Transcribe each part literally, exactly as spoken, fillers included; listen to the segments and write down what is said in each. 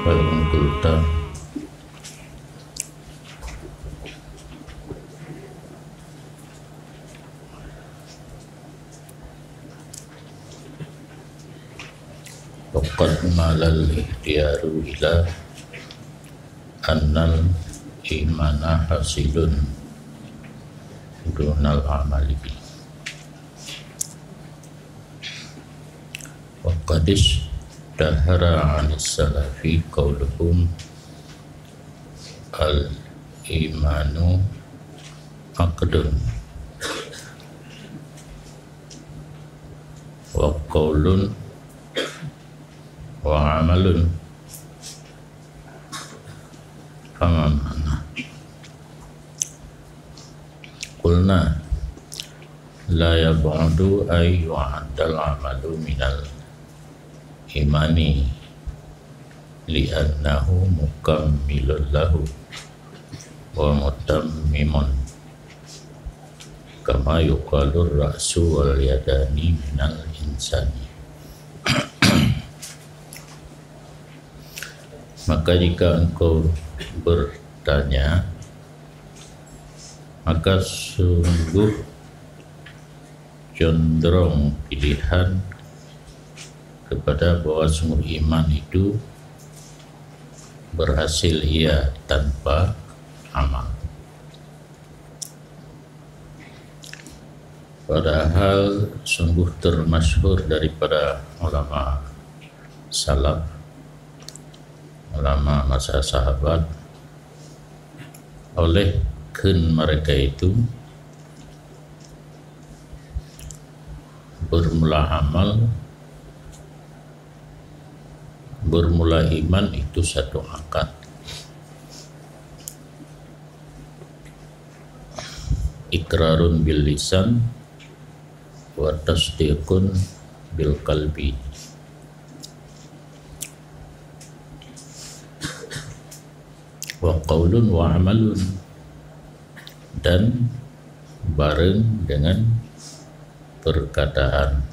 Fa in qulta, wa qad malal ikhtiyaru ila annal imana hasilun dunal amali bih. Wa qad ishtahara 'anis salafi qauluhum al-imanu aqdun wa qaulun wa amalun. Fama ma'na? Qulna, la yab'udu ay yu'addal amalu minal imani, li'annahu mukammilun lahu wa mutammimun, kama yuqalu ra'su wal yadani minal insani. Maka jika engkau bertanya, maka sungguh condrong pilihan kepada bahwa sungguh iman itu berhasil ia tanpa amal. Padahal sungguh termasyhur daripada ulama salaf, ulama masa sahabat, oleh kheun mereka itu, bermula amal, bermula iman itu satu akad. Iqrarun bil lisan wa tasdiqun bil qalbi. Wa qaulun wa amalun, dan bareng dengan perkataan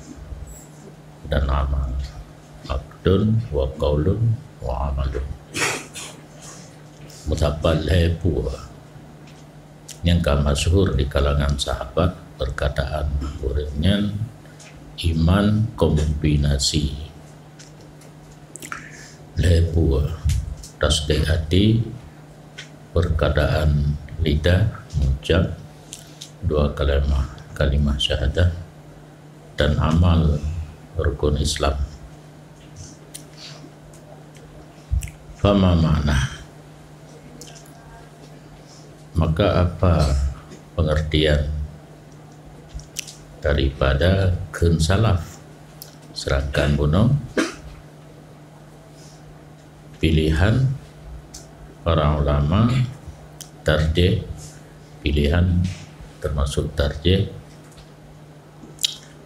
dan amal. Aqdun wa qaulun wa amalun. Meusapat lhèe peue nyang ka masyhur di kalangan sahabat, perkataan ureueng nyan iman kombinasi lhèe peue: tasdik hati, perkataan lidah, mengucap dua kalimah, kalimah syahadah, dan amal rukun Islam. Fama ma'na? Maka apa pengertian daripada kheun salaf? Sedangkan bunoe pilihan para ulama tarjih, pilihan termasuk tarjih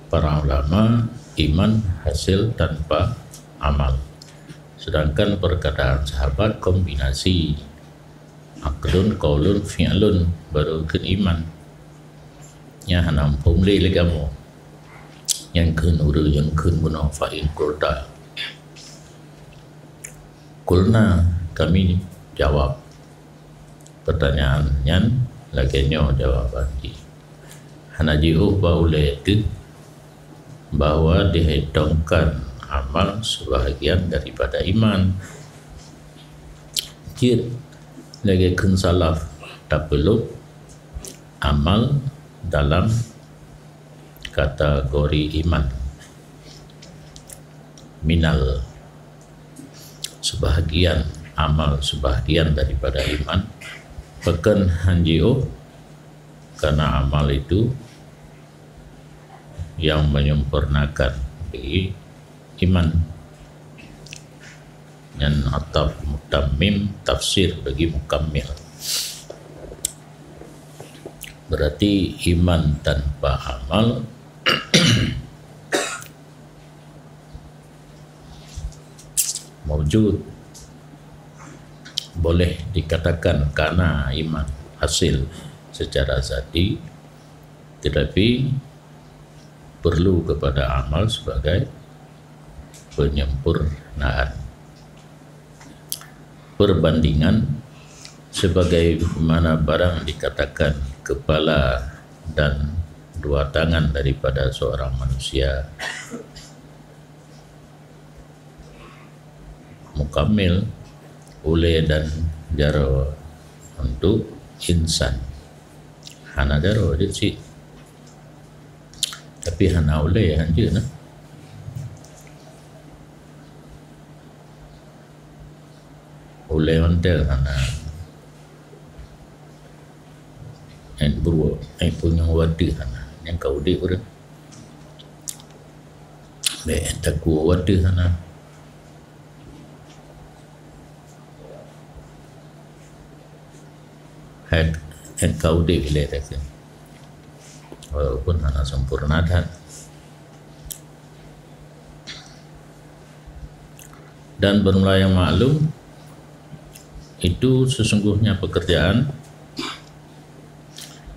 para ulama iman hasil tanpa amal. Sedangkan perkataan sahabat kombinasi aqdun, qaulun, fi'lun, baru kheun iman. Nyan hana muphom lé lé kamoe. Nyang kheun ureueng, nyang kheun bunoe, fa in qulta. Qulna, kami jawab pertanyaan nyan lagèe nyoe jawaban jih. Hana jiôh bak ulèe teuh bahwa dihitongkan amal sebahagian daripada iman. Jeuet lagèe kheun salaf tapeuleuh amal dalam kategori iman. Minal, sebahagian, amal sebahagian daripada iman, pakon han jiôh, karena amal itu yang menyempurnakan bagi iman. Nyan ataf mutammim, tafsir bagi mukammil. Berarti iman tanpa amal maujud, boleh dikatakan karena iman hasil secara zati, tetapi perlu kepada amal sebagai penyempurnaan. perbandingan sebagaimana barang dikatakan kepala dan dua tangan daripada seorang manusia mukamil, ulée dan jaroe untuk insan. Hana jaroe jeuet cit. Tapi hana ulée hanjeuet na. Ulée mantong hana. Ét bruek, ét punyueng watée hana. Nyang ka udeb ureuëng. Bèk takue watée hana. Hai, hai ka udeb ilée takheun. Walaupun hana sempurna that. Dan bermula yang maklum, itu sesungguhnya pekerjaan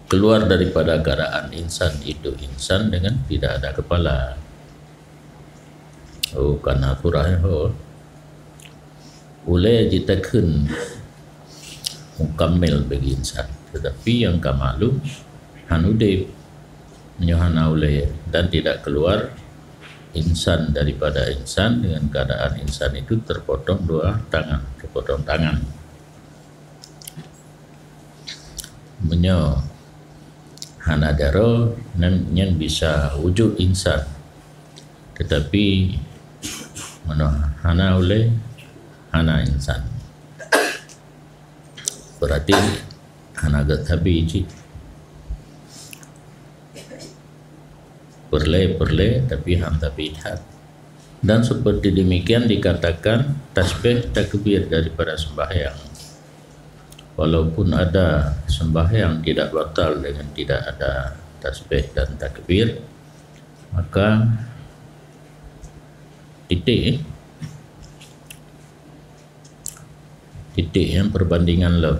keluar daripada keadaan insan itu insan dengan tidak ada kepala. Oh, kana surah ho. Ulée jitakheun mukamil bagi insan. Tetapi nyang ka maklum, han udeb meunyoe hana ulée dan tidak keluar insan daripada insan dengan keadaan insan itu terpotong dua tangan, terpotong tangan. Meunyoe hana jaroe, nyan, nyan bisa wujud insan. Tetapi meunyoe hana ulée, hana insan. Berarti hana gét sabe cit. Peureulée, peureulée, tapi han sabe that. Dan seperti demikian dikatakan tasbih takbir daripada sembahyang. Walaupun ada sembahyang tidak batal dengan tidak ada tasbih dan takbir, maka titik, eh, titik nyang perbandingan lom.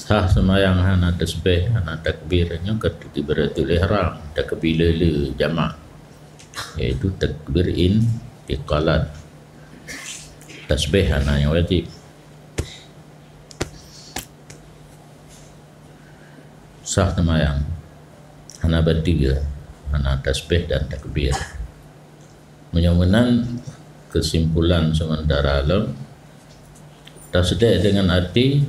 Sah seumayang hana tasbih, hana takbir, nyoe ka takbiratul ihram, takbir le-le jamak, yaitu takbir intiqalat. Tasbih hana nyang wajib. Sah seumayang hana bateue, hana tasbih dan takbir. Meunyoe meunan, keusimpulan seumeuntara lom, tasdék deungon até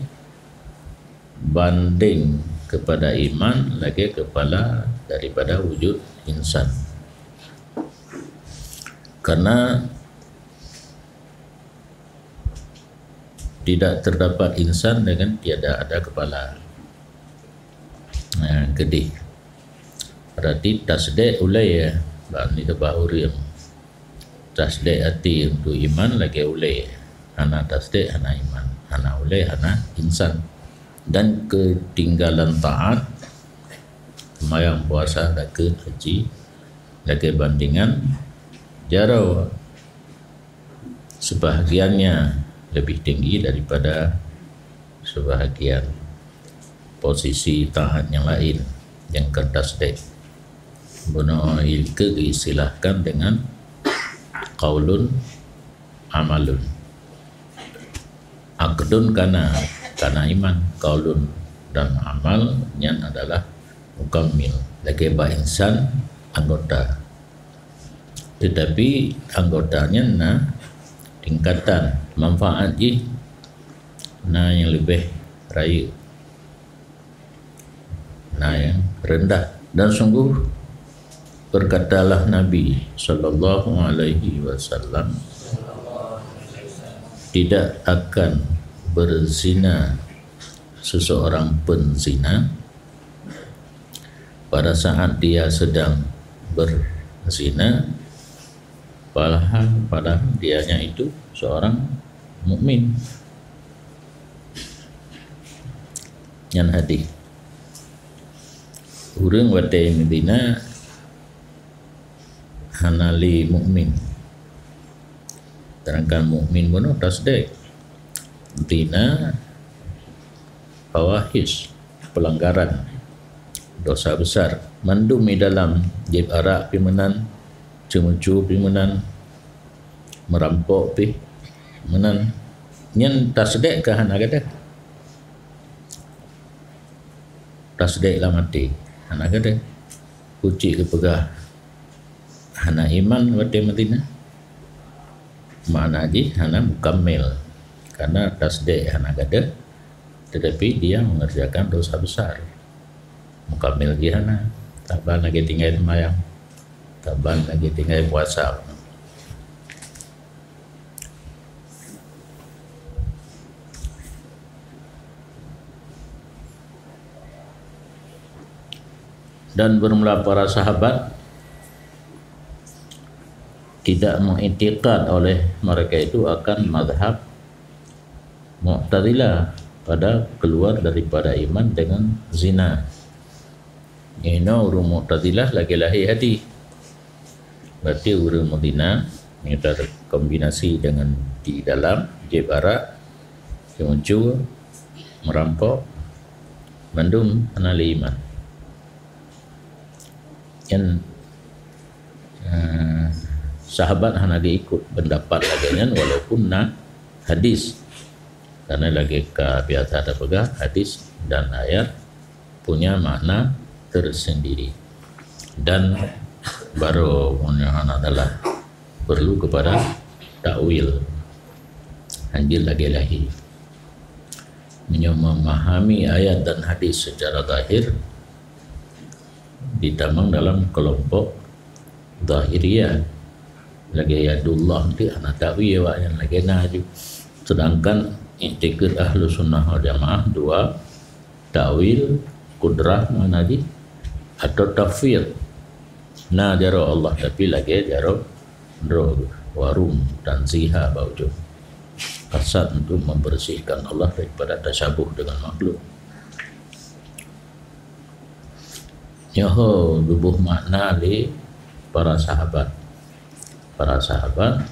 bandéng keupada iman lagée keupada daripada wujud insan. Karena tidak terdapat insan dengan tiada ada kepala. Nah, keudeh. Berarti tasdék ulée, ya, bak nibak ureuëng. Tasdék até untuk iman lagée ulée. Hana tasdék, hana iman. Hana ulée, hana insan. Dan ketinggalan taat, seumayang, puasa, zakeuet, haji, lagée bandingan jaroe. Sebahagiannya lebih tinggi daripada sebahagian posisi taat nyang laén nyang ka tasdék. Bunoe ilke geuistilahkan dengan qaulun amalun. Aqdun kana, kana iman, qaulun dan amal nyan adalah mukammil. Lagée bak insan anggota. Tetapi anggota nyan na tingkatan manfaat jih, na nyang leubeh rayeuk, na nyang reundah. Dan sungguh berkatalah Nabi sallallahu alaihi wasallam, tidak akan berzina seseorang penzina pada saat dia sedang berzina, padahal, padahal dianya itu seorang mukmin. Nyan hadis. Ureuëng watée meuzina hana lé mukmin. Sedangkan mukmin bunoe tasdék. Zina, fawahish, pelanggaran, dosa besar. Mandum di dalam, jieb arak pih meunan, ceumeucue pih meunan, meurampok pih meunan, Nyan tasdek ka hana gadoh. Tasdek lam até hana gadoh. Kucik geupeugah hana iman watée meuzina, makna jih hana mukammil. Karena tasdek hana gadoh, tetapi dia mengerjakan dosa besar. Mukammil jih hana. Taban lagée tinggai seumayang, taban lagée tinggai puasa. Dan bermula para sahabat tidak mengiktikad oleh mereka itu akan mazhab Mu'tazilah pada keluar daripada iman dengan zina. Inoe ureuëng Mu'tazilah lagée lahé hadis. Berarti ureuëng meuzina, nyata terkombinasi dengan di dalam, jieb arak, jimeucue, meurampok, mandum hana lé iman. Nyan, eh, sahabat hana geuikot pendapat lagée nyan walaupun na hadis. Karena lagée ka biasa tapeugah, hadis dan ayat punya makna tersendiri. Dan baru punya hana adalah perlu kepada takwil. Anjir lagée lahé. Meunyoe memahami ayat dan hadis secara zahir, ditamong dalam kelompok Zahiriyah. Lagée yadullah tu hana takwil awaknyan lagée na ju. Sedangkan iktikad Ahlussunnah wal Jamaah dua, takwil kudrah mana jih atau tafwid. Na jaroe Allah tapi lagée jaroe droe, warum tanziha bak ujong. Kasat untuk membersihkan Allah daripada tasyabuh dengan makhluk. Nyoe geuboh makna lé para sahabat. Para sahabat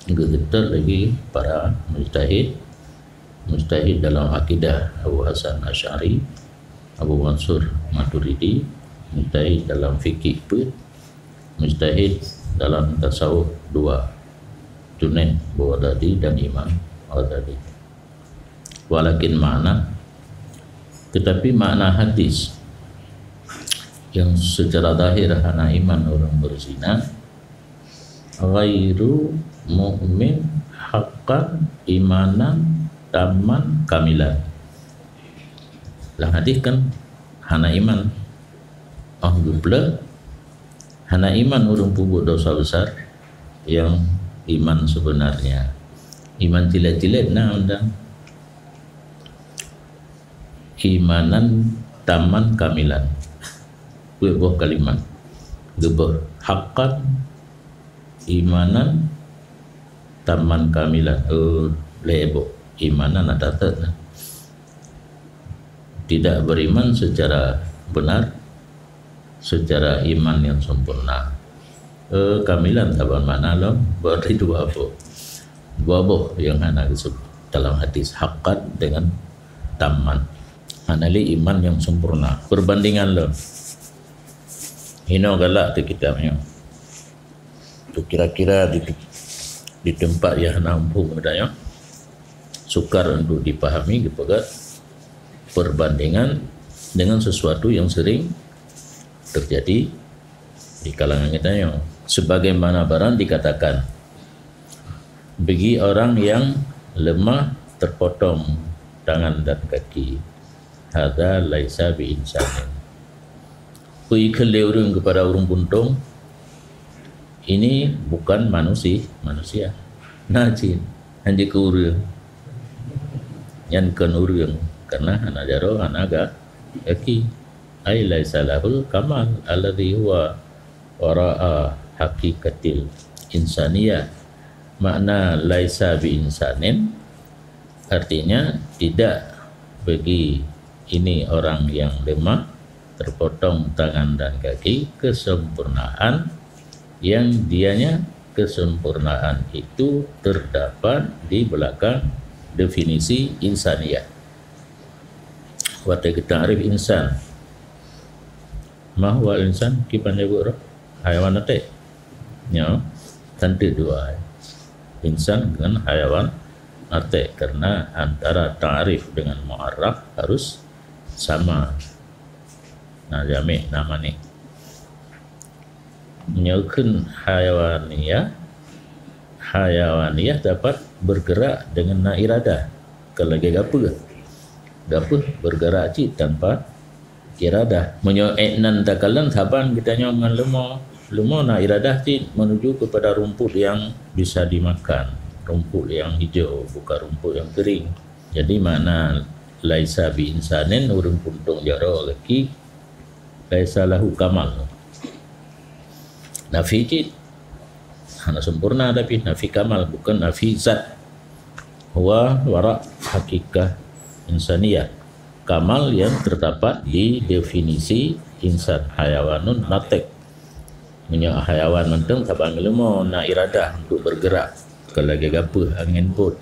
geuseutôt lagi para mujtahid, mujtahid dalam akidah Abu Hasan Asy'ari, Abu Mansur Maturidi, mujtahid dalam fikih peuet, mujtahid dalam tasawuf dua, Junaid Baghdadi dan Imam Ghazali. Walakin makna, tetapi makna hadis yang secara zahir hana iman ureuëng beuzina, ghairu mu'min haqqan imanan tamman kamilan. Lam hadis kan hana iman. Oh, geupeuleueh, hana iman ureuëng peubuet dosa besar yang iman sebenarnya. Iman cilet-cilet na undang. Imanan tamman kamilan. Peuet boh kalimat. Geuboh haqqan imanan tamman kamilan. Oh, lhée boh. Imanan ada tet na. Tidak beriman secara benar, secara iman yang sempurna. Eh, kamilan saban makna lom, berarti dua boh. Dua boh yang hana disebut dalam hadis, haqqan dengan tamman. Hana lé iman yang sempurna. Perbandingan lom. Inoe galak teuh kitab nyoe. Tu kira-kira di, di tempat yang hana muphom geutanyoe, sukar untuk dipahami, geupeugah perbandingan dengan sesuatu yang sering terjadi di kalangan geutanyoe. Sebagaimana barang dikatakan, bagi orang yang lemah terpotong tangan dan kaki, hadza laisa bi insanin. Peue ikheun lé ureuëng keupada ureuëng buntong, ini bukan manusi-, manusia. Na cit, hana jikheun ureuëng. Nyan kon ureuëng, karena hana jaroe, hana ga-, gaki. Ai laisa lahul kamal alladzi huwa wara'a haqiqatil insaniyah. Makna laisa bi insanin, artinya tidak bagi ini orang yang lemah, terpotong tangan dan kaki, kesempurnaan yang dianya kesempurnaan itu terdapat di belakang definisi insaniyah. Watée geutakrif insan, ma huwa insan, kiban nyebut roh, hayawan até. Nyoe, teuntée dua. Insan ngon hayawan Arti karena antara ta'rif dengan mu'arraf harus sama. Na jamik, na manik. Meunyoe kheun hayawaniyah, hayawaniyah dapat bergerak dengan na iradah. Kon lagée gapeuh. Gapeuh bergerak cit tanpa iradah. Meunyoe ék nan takalon saban geutanyoe ngon leumo, leumo na iradah cit menuju kepada rumput yang bisa dimakan, rumput yang hijau, bukan rumput yang kering. Jadi makna laisa bi insanin, ureuëng puntông jaroe gaki, laisa lahu kamal. Nafi cit. Hana sempurna tapi nafi kamal, bukan nafi zat. Huwa wara hakikah insaniyah. Kamal yang terdapat di definisi insan, hayawanun natik. Meunyoe hayawan mantong saban leumo na iradah untuk bergerak, kon lagée gapeuh, angén, bot.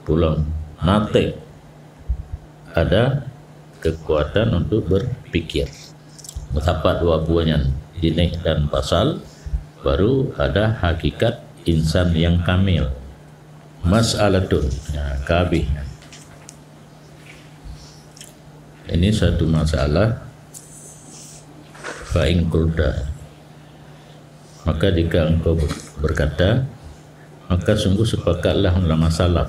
Pulang natik ada kekuatan untuk berpikir. Meusapat dua buah nyan, jinéh dan pasal, baru ada hakikat insan yang kamil. Mas'alatun, ya, ka habéh. Ini satu masalah. Fa in qulta, maka jika engkau berkata, maka sungguh sepakatlah ulama salaf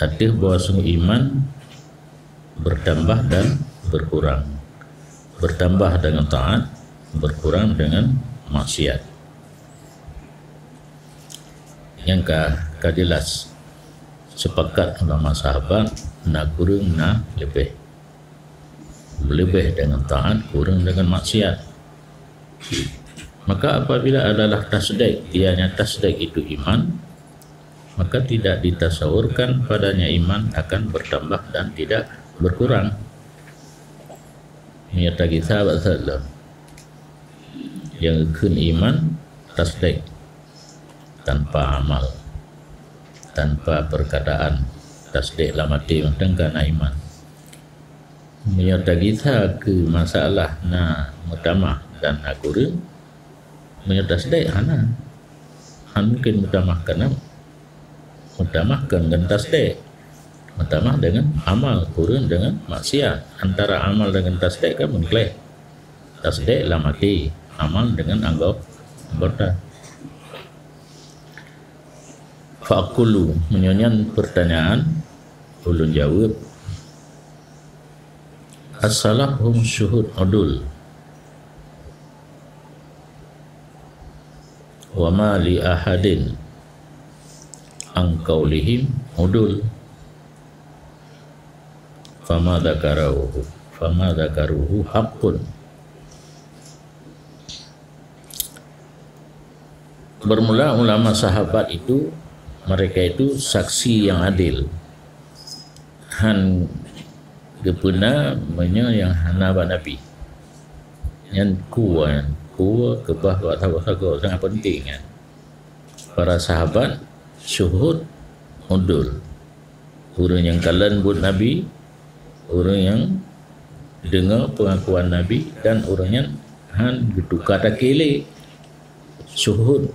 ateueh bahwa sungguh iman bertambah dan berkurang. Bertambah dengan taat, berkurang dengan maksiat. Nyang ka, ka jelas, sepakat ulama sahabat, na kureueng na leubeh. Leubeh dengan taat, kureueng dengan maksiat. Maka apabila adalah tasdik, ianya tasdik itu iman, maka tidak ditasawurkan padanya iman akan bertambah dan tidak berkurang. Meunyoe tagisa bak saleuem, nyang geukheun iman tasdik tanpa amal, tanpa perkataan, tasdik lam até mantong ka na iman. Meunyoe tagisa keu masalah na meutamah dan na kureueng, meunyoe tasdik hana. Hana mungkin meutamah, karena meutamah kon ngon tasdik. Meutamah dengan amal, kureueng dengan maksiat. Antara amal dengan tasdik kan meukleh. Tasdik lam até, amal dengan anggo-, anggota. Fa aqulu, meunyoe nyan pertanyaan, ulôn jaweueb, as-salaf hum syuhud udul. Wa ma li ahadin an qaulihim udul. Fama dzakaruhu, fama dzakaruhu haqqun. Bermula ulama sahabat itu, mereka itu saksi yang adil. Han geupeuna meunyoe nyang hana bak Nabi. Nyan kuwa, nyan kuwa keubah bak sagoe-sagoe, sangat penting nyan. Para sahabat syuhud udul. Ureuëng nyang kalon buet Nabi, ureuëng nyang deungoe peungakuan Nabi, dan ureuëng nyan han geutuka takée lé. Syuhud,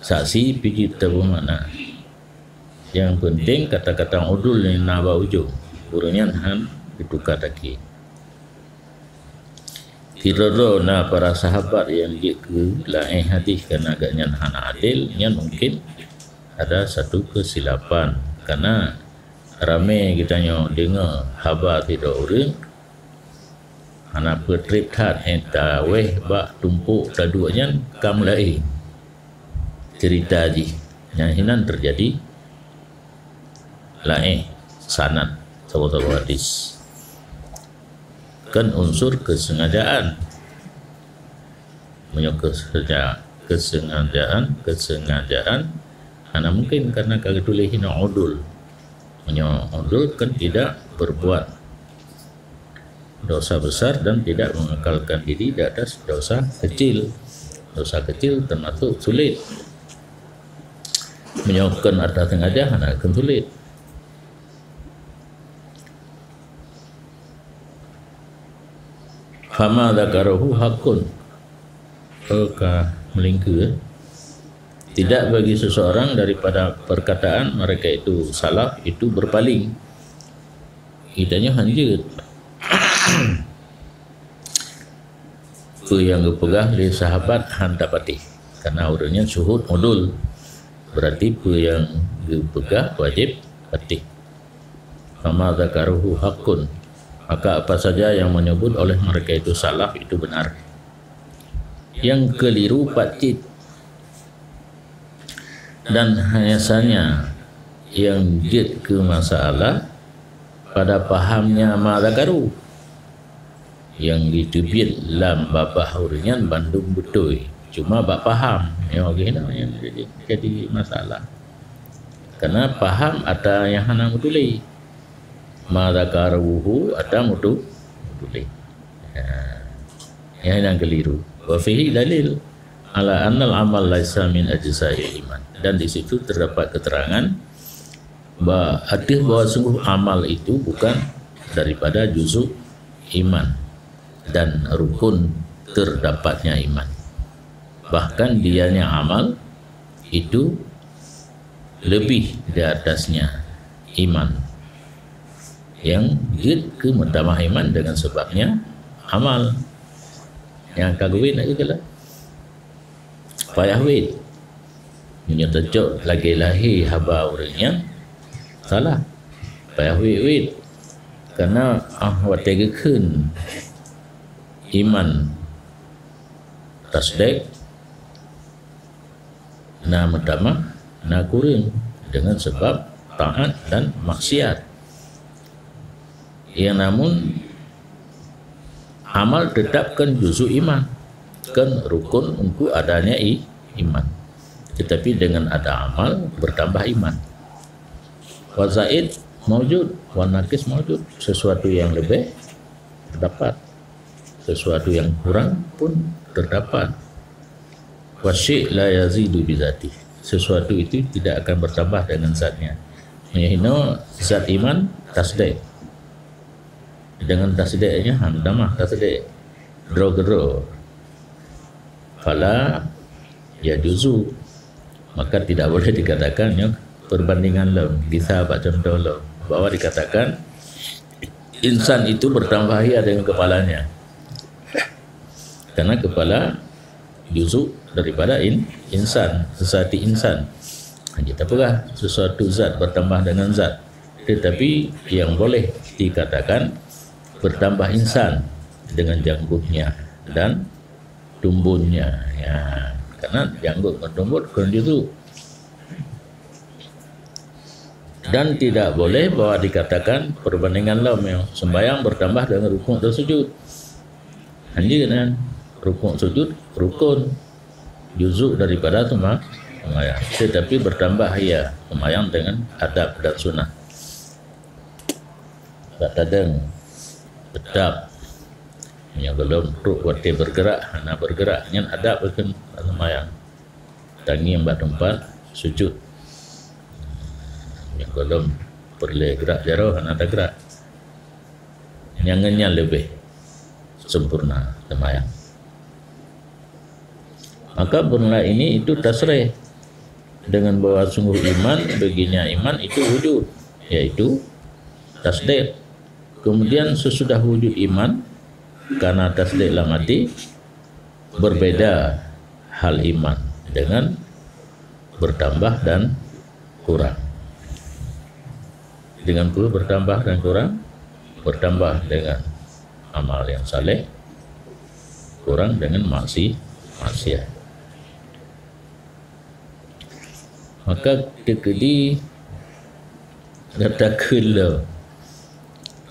saksi pih jeuet taboh makna. Nyang penting kata-kata udul nyang na bak ujong, ureuëng nyan han geutuka takée. Sidroe-droe na para sahabat nyang jeuet keu laén hadis karena gobnyan hana adil, nyan mungkin ada satu keusilapan. Karena ramé geutanyoe deungoe haba sidroe ureuëng, hana peutreb that, eh, tawéh bak tumpôk taduek nyan ka meulaén ceurita jih. Nyang hinan teujadi laén sanad saboh-saboh hadis. Kan unsur keusengajaan. Meunyoe keusenga-, keusengajaan, keusengajaan, hana mungkin karena ka geutuléh hinoe udul. Meunyoe udul kan tidak berbuat dosa besar dan tidak mengekalkan diri di atas dosa kecil. Dosa kecil termasuk sulit. Meunyoe kon atra sengaja, hana kon sulit. Fama dzakaruhu haqqun. Oh, ka meulingkeue. Tidak bagi seseorang daripada perkataan mereka itu salaf itu berpaling. Itanyoe hanjeuet. Peue nyang geupeugah lé sahabat han tapatéh. Karena ureuëng nyan syuhud udul. Berarti peue nyang geupeugah wajéb patéh. Fama dzakaruhu haqqun. Maka apa saja yang menyebut oleh mereka itu salaf itu benar. Yang keliru pat cit. Dan hanya saja yang jeuet keu masalah pada pahamnya ma dzakaru. Nyang jiteubiet lam babah ureuëng nyan bandum beutôi. Cuma bak paham, nyoe lagée na nyang jadi, jadi masalah. Karena paham ata nyang hana meutuléh. Ma dzakaruhu ata meutu-, meutuléh. Ha. Nyang, nyang keliru. Wa fihi dalil ala annal amal laisa min ajza'il iman. Dan di situ terdapat keterangan ba-, ateueh bahwa sungguh amal itu bukan daripada juzuk iman dan rukun terdapatnya iman. Bahkan dianya amal itu lebih di atasnya iman. Nyang jeuet keu meutamah iman dengan sebabnya amal. Nyang ka geuwét na geulah. Payah wét. Meunyoe teucok lagée lahé haba ureuëng nyang salah, payah wét-wét. Karena, ah, watée geukheun iman tasdek, na meutamah, na kureueng dengan sebab taat dan maksiat. Yang namun amal tetap kan juzuk iman, kan rukun untuk adanya i-, iman. Tetapi dengan ada amal bertambah iman. Wa zaid maujud, wa naqis maujud. Sesuatu yang lebih terdapat, sesuatu yang kurang pun terdapat. Wa syai' la yazidu bizati. Sesuatu itu tidak akan bertambah dengan zatnya. Meunyoe hino zat iman tasdek. Dengan tasdeknya han tamah tasdek. Droe keudroe. Fala yajuzu. Maka tidak boleh dikatakan nyoe perbandingan lom, gisa bak contoh lom, bahwa dikatakan insan itu bertambah ia dengan kepalanya. Karena kepala juzuk daripada in-, insan, sesuatu insan. Hanya tapeugah sesuatu zat bertambah dengan zat. Tetapi yang boleh dikatakan bertambah insan dengan janggutnya dan tumbunnya. Ya, karena janggut ngon tumbun kon juzuk. Dan tidak boleh bahwa dikatakan perbandingan lom nyoe, sembahyang bertambah dengan rukuk dan sujud. Hanjeuet kan? Rukuk sujud rukun, juzuk daripada sema-, sembahyang. Tetapi bertambah ia sembahyang dengan adab dan sunnah. Bak tadeng, beutap. Nyang gohlom trok watée bergerak, hana bergerak. Nyan adab keu sembahyang. Tangieng bak teumpat sujud. Nyang gohlom peureulée gerak jaroe, hana tagrak. Nyang ngon nyan leubeh sempurna sembahyang. Maka peureulée ini itu tasrih dengan bahwa sungguh iman, baginya iman itu wujud, yaitu tasdek. Kemudian sesudah wujud iman, karena tasdek lam hati, berbeda hal iman dengan bertambah dan kurang. Dengan peue bertambah dan kurang? Bertambah dengan amal yang saleh, kurang dengan maksi-, maksiat. Maka teukeudi gata kheun lom,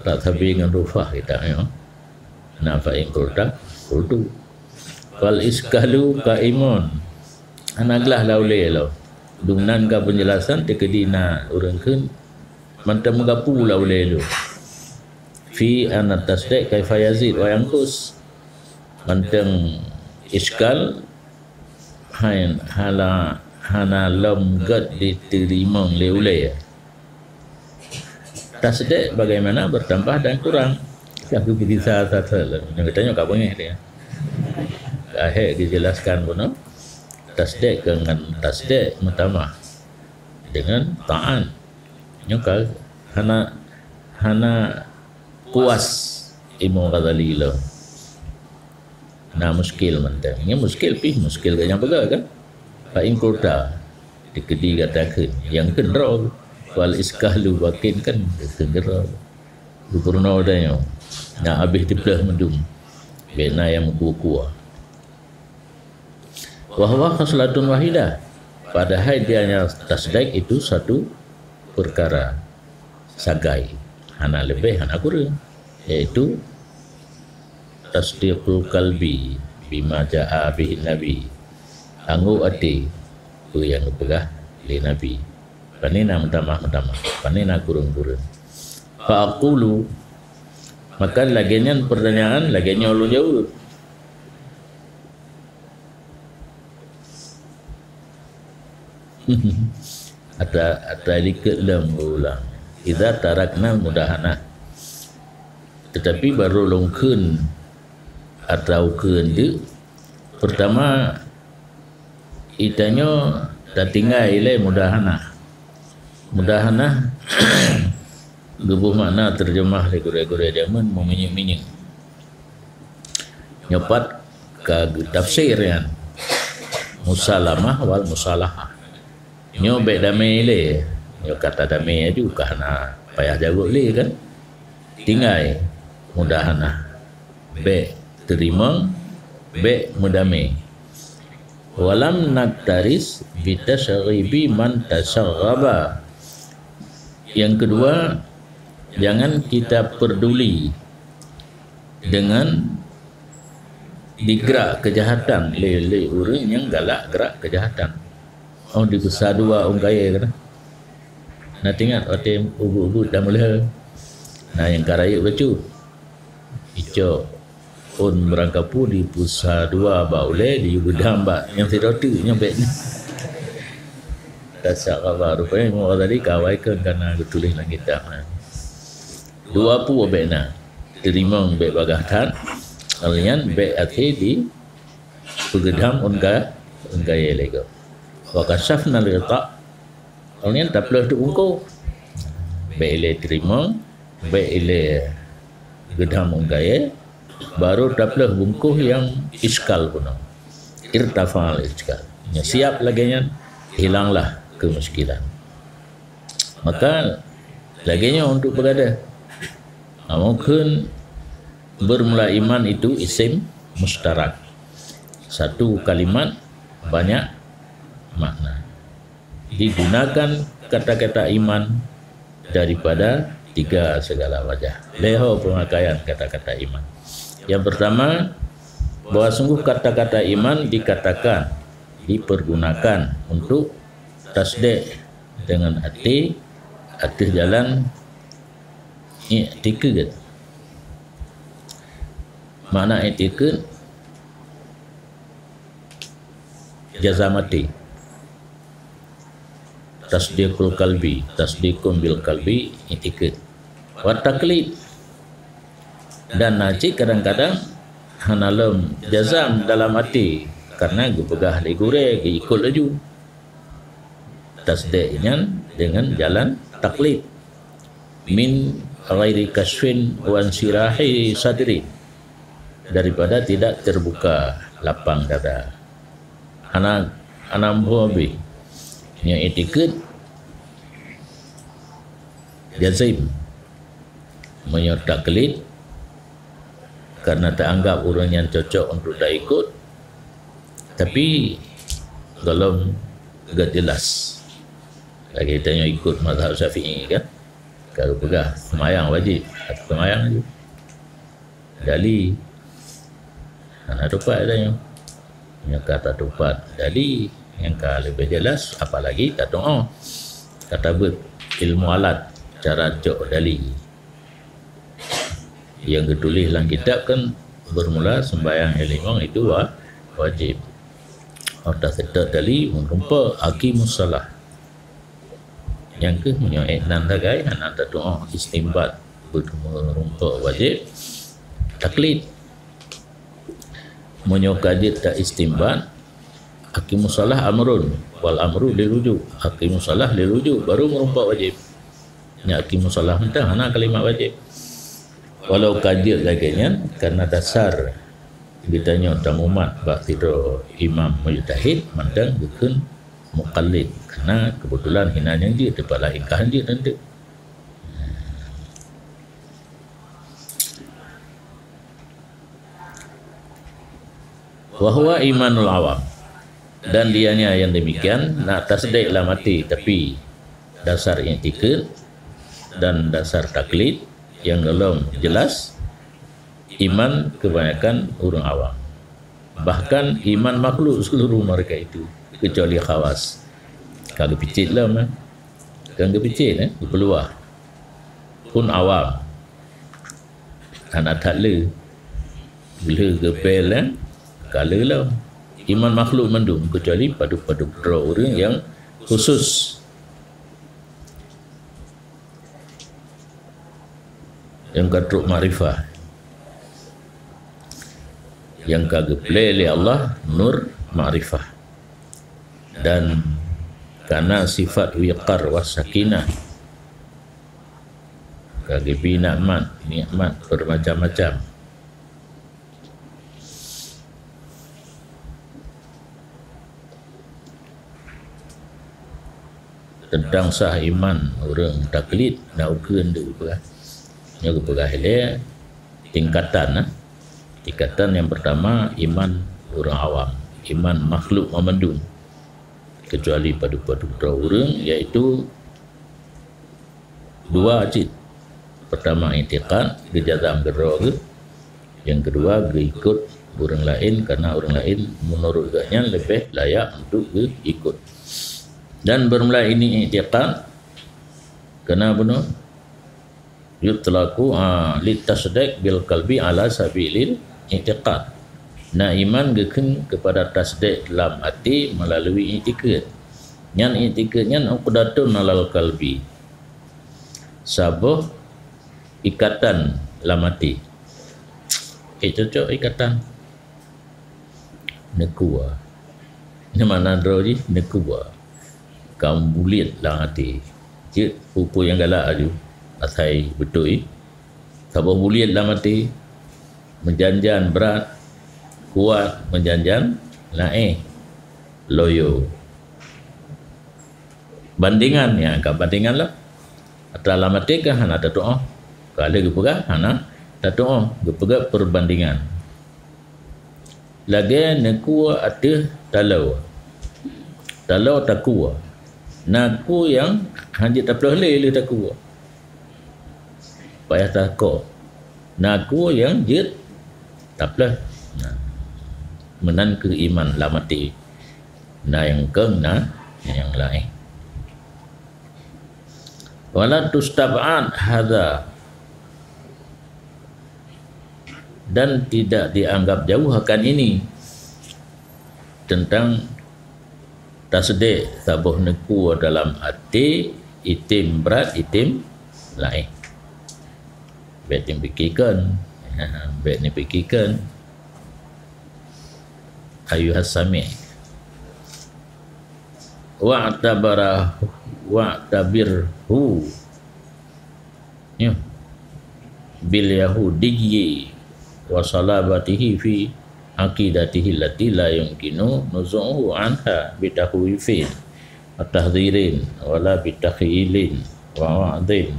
tak sabe ngon rufah kita nyoe. Na fa in qulta, qultu. Fal iskalu qaimun. Hana glah lam ulée lom. Dumnan ka penjelasan teukeudi na ureuëng kheun mantong meugapu lam ulée lom. Fi anna tasdek kaifa yazid wa yanqus. Mantong iskal, hai, hala, hana lom gét jiteurimong lé ulée. Tasdek bagaimana bertambah dan kurang. Ka geugisa sasa lom. Nyang geutanyoe ka beungéh dia. Ka hék dijelaskan bunoe. Tasdek ngon tasdek meutamah dengan ta'an. Nyoe ka hana, hana puas Imam Ghazali lom. Na muskil mantong. Nyoe muskil pih, muskil geuh nyang peugah kan? Fa in qulta, dikeudi gata kheun, nyang kheun droe, wal iskalu bakin kan kheun droe. Gubernur tanyoe na habéh dipleh mandum. Bèk na nyang meukuah-kuah. Wa huwa khaslatun wahidah. Padahai dia hanya tasdek itu satu perkara sagai, hana leubeh, hana kureueng, yaitu tasdiqul qalbi bima jaa bihi Nabi, anggô até peue nyang geupeugah lé Nabi. Pane na meutamah-meutamah, pane na kureueng-kureueng. Fa aqulu, maka lagèe nyan pertanyaan, lagèe nyoe lôn jaweueb. Ata, ata likot lom ulang. Idza tarakna mudahanah. Tetapi barô lôn kheun atau kheun teuk, pertama, geutanyoe tatinggai ilèe mudahanah. Mudahanah geuboh makna teureujamah lé gurèe-gurèe jameun meuminyéuk-minyéuk. Nyoe pat ka geutafsir nyan, musalamah wal musalahah. Nyoe bèk damé ilèe, nyoe ka tadamé aju, ka hana payah jaweueb lé kan. Tinggai mudahanah, bèk teurimong, bèk meudamé. Walam naktaris bitasyaghibi man tasyagghaba. Yang kedua, jangan kita peduli dengan digrak kejahatan lé, lé ureueng nyang galak grak kejahatan. Oh, dipeusa dua ôn kayèe keuh. Na teuingat watèe ubeut-ubeut dan meulhèe. Na nyang ka rayeuk bacut. Icok ôn meurangkapeue dipeusa dua bak ulèe, diyue geudam bak nyang sidroe teuk, nyoe bèk na. Tasyagghaba, rupanya Imam Ghazali ka awai kheun ka na geutuléh lam kitab. Dua peue bèk na. Teurimong bèk bagaih that, lheuh nyan bèk até dipeugeudam ôn ka, ôn kayèe lé gob. Wa kasyafnal ghita', lheuh nyan tapleuh teuk bungkôh. Bèk ilèe teurimong, bèk ilèe geudam ôn kayèe, barô tapleuh bungkôh nyang iskal bunoe. Irtafa'al iskal. Nyan siap lagèe nyan, hilanglah keumiskinan. Maka lagèe nyoe untuk peugadôh. Ha, mungken bermula iman itu isim mustarak. Satu kalimat banyak makna. Digunakan kata-kata iman daripada tiga segala wajah. Lhèe ho pemakaian kata-kata iman. Yang pertama, bahwa sungguh kata-kata iman dikatakan, dipergunakan untuk tasdek dengan até ateueh jalan iktikad. Makna iktikad, jazam até. Tasdiqul qalbi, tasdiqun bil qalbi, iktikad. Wa taqlid. Dan na cit kadang-kadang hana lom jazam dalam até, karena geupeugah lé gurèe, geuikot laju. Tasdek nyan dengan jalan taklid. Min ghairi kasyfin wa insyirahi sadri. Daripada tidak terbuka lapang dada. Hana, hana meuhabéh. Nyan iktikad jazim. Meunyoe taklid, karena taanggap ureueng nyan cocok untuk taikot, tapi golom geujelas. Lagèe tanyoe ikot mazhab Syafi'i kan, ka geupeugah seumayang wajéb, seumayang laju. Dali. Hana teupat tanyoe. Nyoe ka tatupat dali nyang ka leubeh jelas, apalagi tatu'oh. Ka tabeuet ilmu alat cara cok dali. Nyang geutuléh lam kitab kan bermula sembahyang limong itu wa-, wajib. Óh taseutôt dali meureumpok aqimus shalah. Nyang keuh meunyoe nan sagai hana tatu'oh istinbat beuteumeureumpok wajéb taklid. Meunyoe ka jeuet ta istinbat, Aqimus shalah amrun, wal amru lil wujub. Aqimus shalah lil wujub, baru meureumpok wajéb. Nyan aqimus shalah mantong hana kalimat wajéb. Walau ka jeuet lagée nyan, karena dasar geutanyoe tamumat bak sidroe imam mujtahid mantong geukheun muqallid. Karena kebetulan hinan nyang jeuet, teumpat laén ka han jeuet teuk. Wa huwa imanul awam. Dan dianya yang demikian na tasdek lam até, tapi dasar iktikad dan dasar taklid nyang golom jelas iman kebanyakan ureuëng awam. Bahkan iman makhluk seluruh mereka itu, kecuali khawas. Ka geupicit lom, eh. Kan geupicit, eh, geupeuluah. Pun awam. Hana that le. Geulheueh geupel, eh, ka le lom. Iman makhluk mandum, kecuali padub-padub droe ureuëng nyang khusus. Nyang ka trok makrifah. Nyang ka geuplé lé Allah nur makrifah. Dan kana sifat wiqar was sakinah. Ka geubri nikmat, nikmat bermacam-macam. Teuntang sah iman ureuëng taklid na ukeue deuk peugah. Nyoe geupeugah ilée tingkatan, nah. Tingkatan yang pertama iman ureuëng awam, iman makhluk mamandum. Kecuali padub-padub droe ureuëng, yaitu dua cit. Pertama, i'tiqad, geujazam keudroe geuh. Yang kedua, geuikot ureuëng laén, karena ureuëng laén meunurot geuhnyan leubeh layak untuk geuikot. Dan bermula ini i'tiqad, karena bunoe yutlaqu, ah, litasdiq bil qalbi ala sabilil i'tiqad. Na iman geukheun kepada tasdiq lam até melalui i'tikad. Nyan i'tikad nyan uqdatun alal qalbi. Saboh ikatan lam até. Eh, cocok ikatan. Neukua. Nyan makna droe jih neukua. Ka buliet lam até. Jeuet peue-peue nyang galak laju. Asai beutôi. Saboh buliet lam até. Meujan-jan brat. Kuat meujan-jan laén. Loyo. Bandengan, ya, ka bandengan lah. Atra lam até ka hana tatuoh. Ka lheueh geupeugah hana tatuoh, geupeugah perbandingan. Lagée neukua ateueh taloe. Taloe takua. Na ku nyang hanjeuet taplôh lé lheueh takua. Payah takok. Na ku nyang jeuet taplôh. Nah, meunan keuh iman lam até. Na nyang kong, na nyang laén. Wala tustab'ad hadza, dan tidak dianggap jauh akan ini, tentang tasdek saboh neukua dalam até, item brat, item laén. Bék teupikirkan. Bék neupikirkan. Ayuhas sami'. Wa'tabarahu, wa'tabirhu. Ya. Bil yahudiyyi wa salabatihi fi aqidatihi allati la yumkinu nuzu'uhu anha bitahwifin wa tahdhirin wala bitakhyilin wa wa'dhin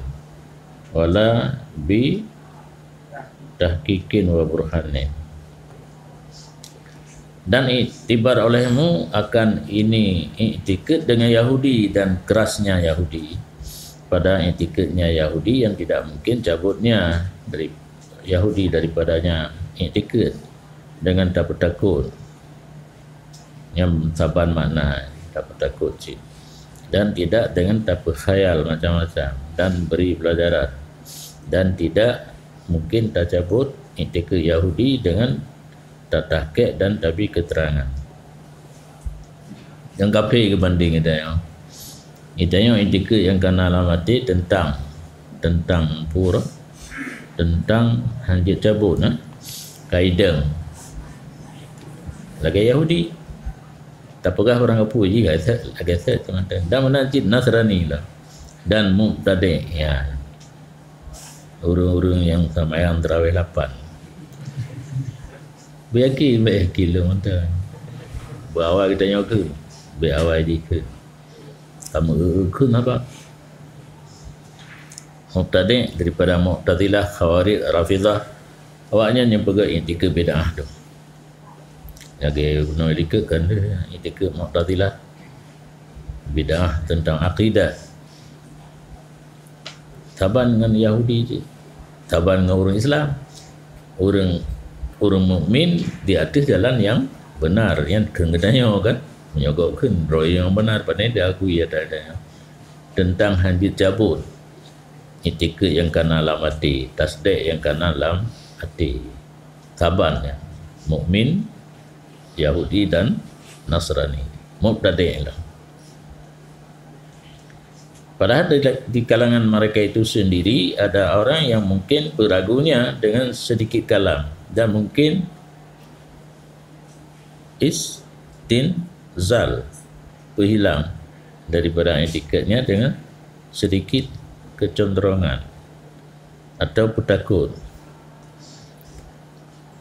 wala bi tahqiqin wa burhanin. Dan iktibar olehmu akan ini iktikad dengan Yahudi dan kerasnya Yahudi. Pada iktikadnya Yahudi yang tidak mungkin cabutnya dari Yahudi daripadanya iktikad dengan tapeutakot. Nyang saban makna tapeutakot cit. Dan tidak dengan tapeukhayal macam-macam dan beri pelajaran. Dan tidak mungkin tacabut iktikad Yahudi dengan tatahkek dan tabi keterangan. Nyang kafé geubandeng geutanyoe. Geutanyoe iktikad nyang kana lam até teuntang, teuntang pura, teuntang hanjeuet cabot, nah, kaidang. Lagée Yahudi. Tapeugah barang kapeue jih, lagèe sèt, lagèe sèt teuma-teuma. Dan meunan cit Nasrani lah. Dan mubtadi', ya. Ureueng-ureueng nyang seumayang tarawih lapan. Beuyakin, bèk yakin lôn mantong. Beuawai geutanyoe kheun. Bèk awai jih kheun. Kamoe eu-eu kheun haba. Mubtadi' daripada Mu'tazilah, Khawarij, Rafidhah. Awaknyan nyang peugah iktikeuet bid'ah tu. Lagèe bunoe likot kan deuh, iktikeuet Mu'tazilah. Bid'ah teuntang akidah. Saban ngon Yahudi cit. Saban ngon ureueng Islam. Ureueng, ureueng mukmin di ateueh jalan nyang beunar. Nyan kheun geutanyoe kan. Meunyoe gob kheun droe nyang beunar, pane diakui ata-ata nyan. Teuntang han jeuet cabot. Iktikeuet nyang kana lam até, tasdék nyang kana lam até. Saban nyan. Mukmin, Yahudi dan Nasrani. Mubtadi' lah. Padahal di, di kalangan mereka itu sendiri ada orang yang mungkin beragunya dengan sedikit kalam dan mungkin istinzal, peuhilang daripada iktikadnya dengan sedikit kecondorongan atau peutakot.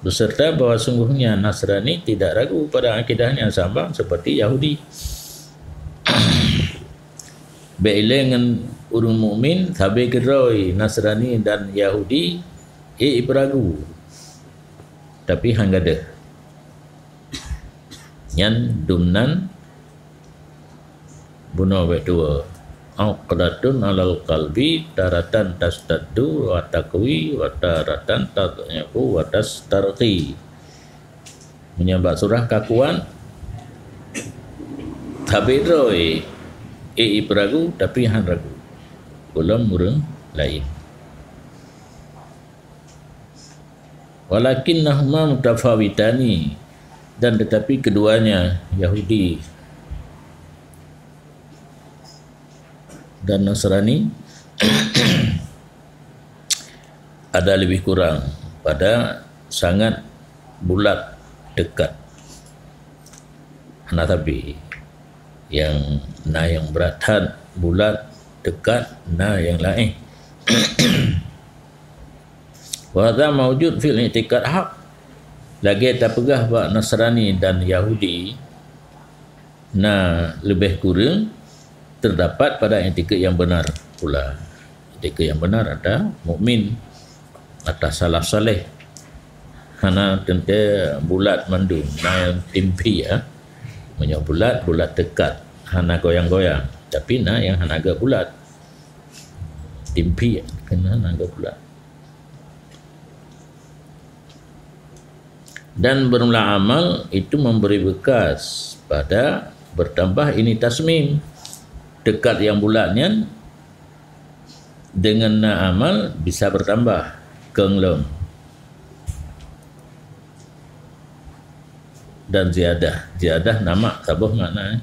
Beserta bahwa sungguhnya Nasrani tidak ragu pada akidahnya sama seperti Yahudi. Bèk ilèe ngon ureueng mukmin sabe keudroe Nasrani dan Yahudi, eh, ipeuragu. Tapi han gadôh. Nyan dumnan bunoe bèk tuwoe. Uqdatun alal qalbi taratan tashtaddu wa taqwi wa taratan tad'ifu wa tastarqi. Meunyoe bak surah ka kuat, sabe droe, eh, ipeuragu, tapi han ragu. Gohlom ureueng laén. Walakinnahuma mutafawitani, dan tetapi keduanya, Yahudi dan Nasrani, ada lebih kurang pada sangat bulat dekat. Hana sabe. Nyang na nyang brat that, bulat, dekat, na nyang laén. Wa hadza maujud fil i'tiqad haq. Lagèe tapeugah bak Nasrani dan Yahudi, na leubeh kureueng terdapat pada i'tiqad nyang beunar pula. I'tiqad nyang beunar ata mukmin, ata salaf saleh. Hana teuntèe bulat mandum, na nyang timphi, ya. Meunyoe bulat, bulat teukat, hana goyang-goyang. Tapi na nyang hana geubulat. Timphi, keunan hana geubulat. Dan bermula amal itu memberi bekas pada bertambah ini tasmim. Teukat nyang bulat nyan deungon na amal bisa bertambah, keung lom. Dan ziyadah. Ziyadah na mak saboh makna, eh.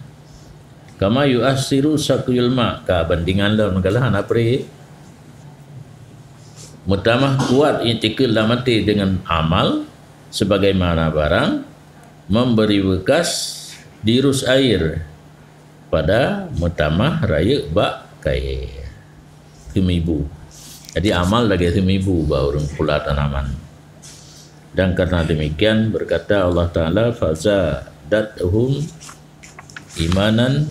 Kama yu'assiru saqyul ma, ka bandingan lom, ka lheueh hana pri. Meutamah kuat i'tiqad lam até deungon amal, sebagaimana barang memberi bekas dirus air pada meutamah rayeuk bak kayèe. Seumibu. Jadi, amal lagèe seumibu bak ureueng pula tanaman. Dan karena demikian, berkata Allah Ta'ala, "Fazadathum imanan,"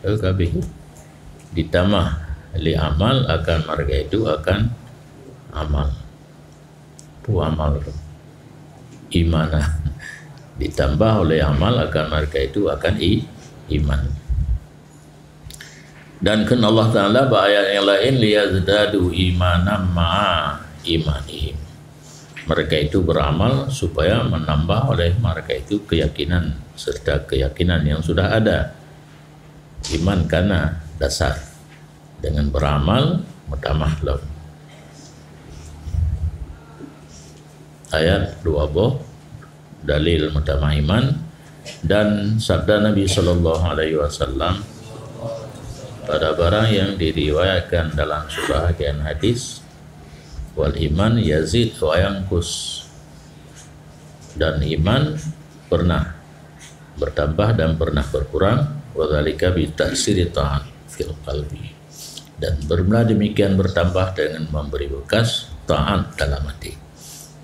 eh, ka habéh. Ditamah lé amal akan mereka itu akan amal. Peue amal tu? Imanan. Ditambah oleh amal akan mereka itu akan i-, iman. Dan kheun Allah Ta'ala bak ayat nyang laén, "Liyazdadu imanan ma'a imanihim." Mereka itu beramal supaya menambah oleh mereka itu keyakinan, serta keyakinan yang sudah ada. Iman kana dasar. Dengan beramal, meutamah lom. Ayat dua boh, dalil meutamah iman, dan sabda Nabi sallallahu alaihi wasallam, pada barang yang diriwayatkan dalam sebahagian hadis, "Wal iman yazid wa yanqus." Dan iman pernah bertambah dan pernah berkurang, wa dzalika bi ta'siri ta'at fil qalbi. Dan bermula demikian bertambah dengan memberi bekas taat dalam hati.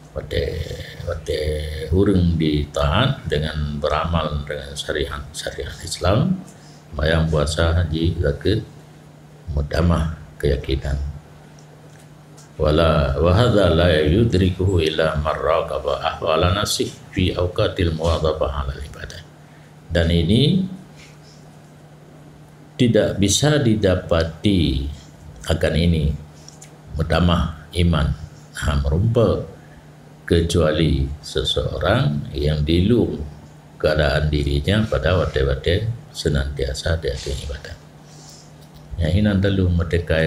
Watée, watée ureuëng ditaat dengan beramal dengan syariat, syariat Islam, sembahyang, puasa, haji, zakat, meutamah keyakinan. Wala, wa hadza la yudrikuhu illa man raqaba ahwala nafsihi fi awqatil muwadzafah 'alal ibadah. Dan ini tidak bisa didapati akan ini, meutamah iman, ha, meurumpok, kecuali seseorang yang dilum keadaan dirinya pada watée-watée senantiasa di ateueh ibadat. Nyang hinan teulom watée ka,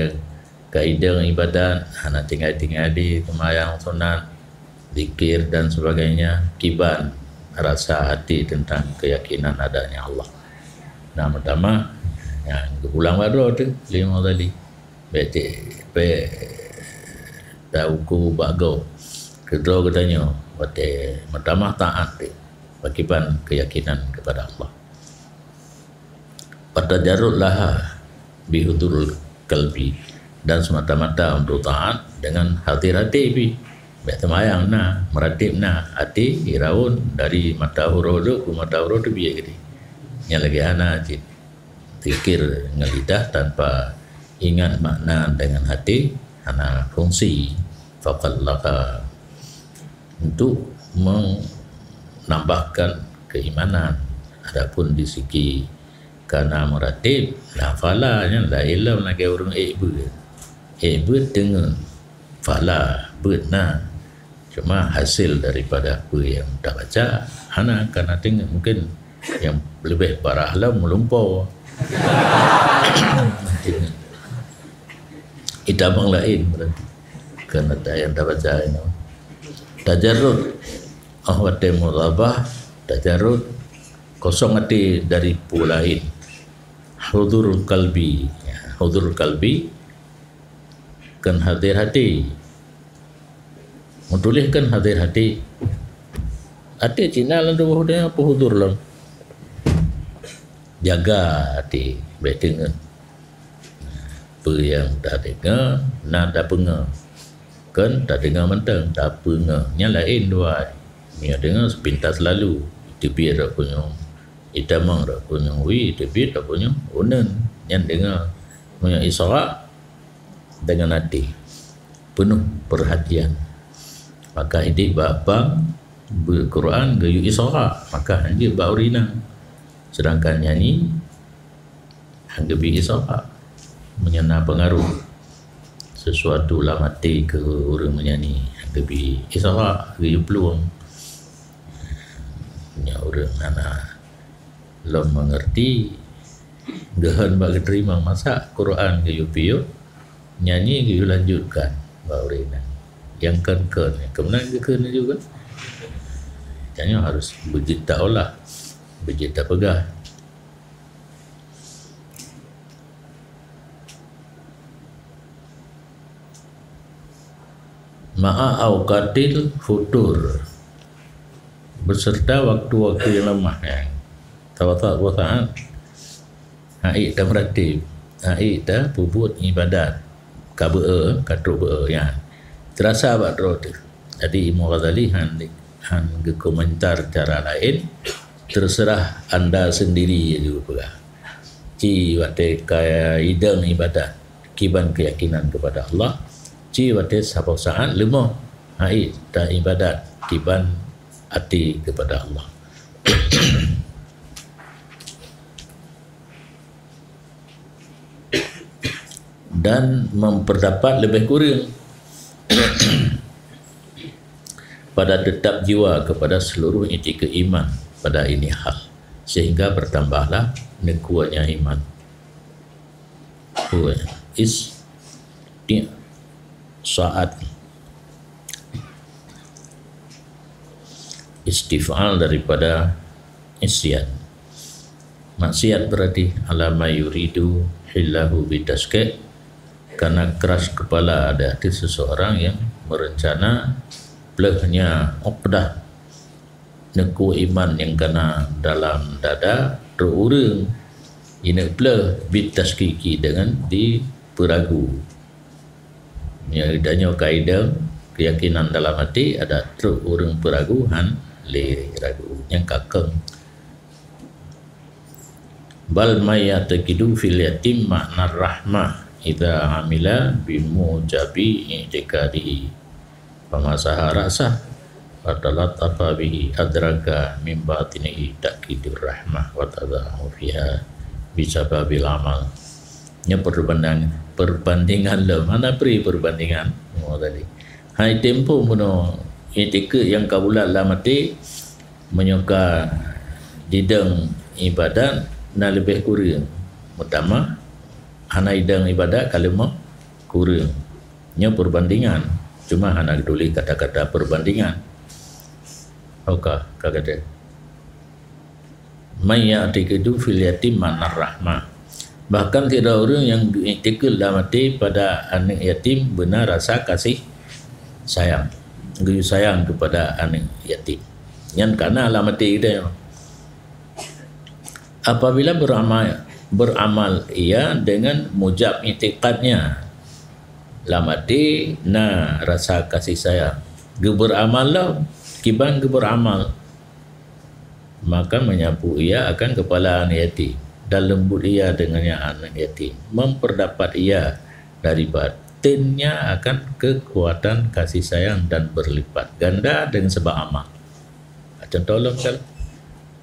ka idong ibadat, hana tinggai-tinggai di seumayang sunat, zikir dan sebagainya, kiban rasa hati tentang keyakinan adanya Allah. Nah, meutamah, nyang geupulang bak droe teuh, lima tadi. Bék cit, bék tauku bak gob. Keudroe geutanyoe, watée meutamah taat teuh, pakiban keyakinan kepada Allah. Fatajarrud laha bihuduril qalbi, dan semata-mata untuk taat dengan hadir hati pih. Bék seumayang na, meuratéb na, até iraun dari mata uroe duek keu mata uroe teubiet geude. Nyang lagée hana cit zikir ngon lidah tanpa ingat makna dengan hati, hana fungsi. Faqad laha untuk menambahkan keimanan. Adapun di segi kana meuratéb, la fala nyan laén lom lagée ureuëng ék beuet. Ék beuet teungeut, fala beuet na. Cuma hasil daripada peue nyang tabaca hana kana teungeut, mungkin nyang leubeh parah lom meulumpo. Itamong laén berarti. Kana ta nyang tabaca nyoe. Tajarrud. Oh, watée muwadzafah, tajarrud, kosong até dari peue laén. Hudurul qalbi. Ya, hudurul qalbi, kon hadir hati. Meutuléh kon hadir hati. Até cit na lam tuboh nyoe peuhudur lom. Jaga até, bék teungeut. Peue nyang tadeungoe, na tapeungoe. Kon tadeungoe mantong, tapeungoe. Nyan laén dua. Meunyoe deungoe seupintas lalu, teubiet rot kunyueng, itamong rot kunyueng wie, teubiet rot kunyueng uneun. Nyan deungoe. Meunyoe isyraq, dengan até peunoh peurhatian. Maka idék bak apang beuet Quran geuyue isyraq, maka hanjeuet bak ureuëng inong. Sedangkan nyanyi han geubri isyraq. Meunyoe na peungaruh sesuatu lam até keu ureuëng meunyanyi, han geubri isyraq, geuyue plueng. Meunyoe ureuëng hana lom meungeurti, geuhon bak geuteurimong, masa Quran geuyue piôh, nyanyi geuyue lanjutkan bak ureuëng inong. Nyang kon-kon, keumeunang geukheun juga. Tanyoe harus beujeuet taolah, beujeuet tapeugah. Ma'a awqatil futur, beserta waktu-waktu yang lemah, ya. Tawatak dua saat, hai tameuratéb, hai tapeubuet ibadat, ka beu-e, ka trok beu-e, ya. Terasa bak droe teuh. Jadi Imam Ghazali han, han geukomentar cara laén, terserah anda sendiri, ya, geupeugah. Ci watée ka idong ibadat, kiban keuyakinan kepada Allah, ci watée saboh saát leumoh, hai ta ibadat, kiban até kepada Allah. Dan memperdapat lebih kurang pada tetap jiwa kepada seluruh itikeuh iman pada ini hal, sehingga bertambahlah neukuatnya iman. Kuat. Is-, ti-, saat. Istif'al daripada isyan. Maksiat berarti, ala ma yuridu hillahu bitaskik, karena keras kepala ada hati seseorang yang merencana pleuhnya uqdah neukue iman nyang kana dalam dada trok ureuëng ineuk pleuh bit tasyakiki deungon dipeuragu. Nyoe tanyoe kaideueng keuyakinan dalam até, ada trok ureuëng peuragu han lé ragu nyang ka keueng. Bal may ya'taqidu fil yatim ma'nar rahmah idza amila bimujabi i'tiqadihi. Famasaha ra'sah fatalattafa bihi adraka min batinihi takidur rahmah wa tadhahu fiha bisababil amal. Nya perbandingan, perbandingan lom. Hana pri perbandingan. Oh, tadi. Hai tempo meuno itikeuet nyang ka bulat lam até, meunyoe ka didong ibadat na leubeh kureueng. Meutamah hana idong ibadat ka leumoh kureueng. Nyoe perbandingan, cuma hana geutuléh kata-kata perbandingan. Oka, ka gata. May ya'tiqidu fil yatim ma'nar rahmah. Bahkan sidroe ureuëng nyang geuiktikeuet lam até pada aneuëk yatim beuna rasa kasih sayang, geuyue sayang keupada aneuëk yatim. Nyan kana lam até geutanyoe. Apabila beramal, beramal ia dengan mujab itikadnya, lam até na rasa kasih sayang. Geuberamal lom, kiban geuberamal. Maka menyapu ia akan kepala anak yatim dan lembut ia dengannya anak yatim. Memperdapat ia dari batinnya akan kekuatan kasih sayang dan berlipat ganda dengan sebab amal. Contoh lom kan.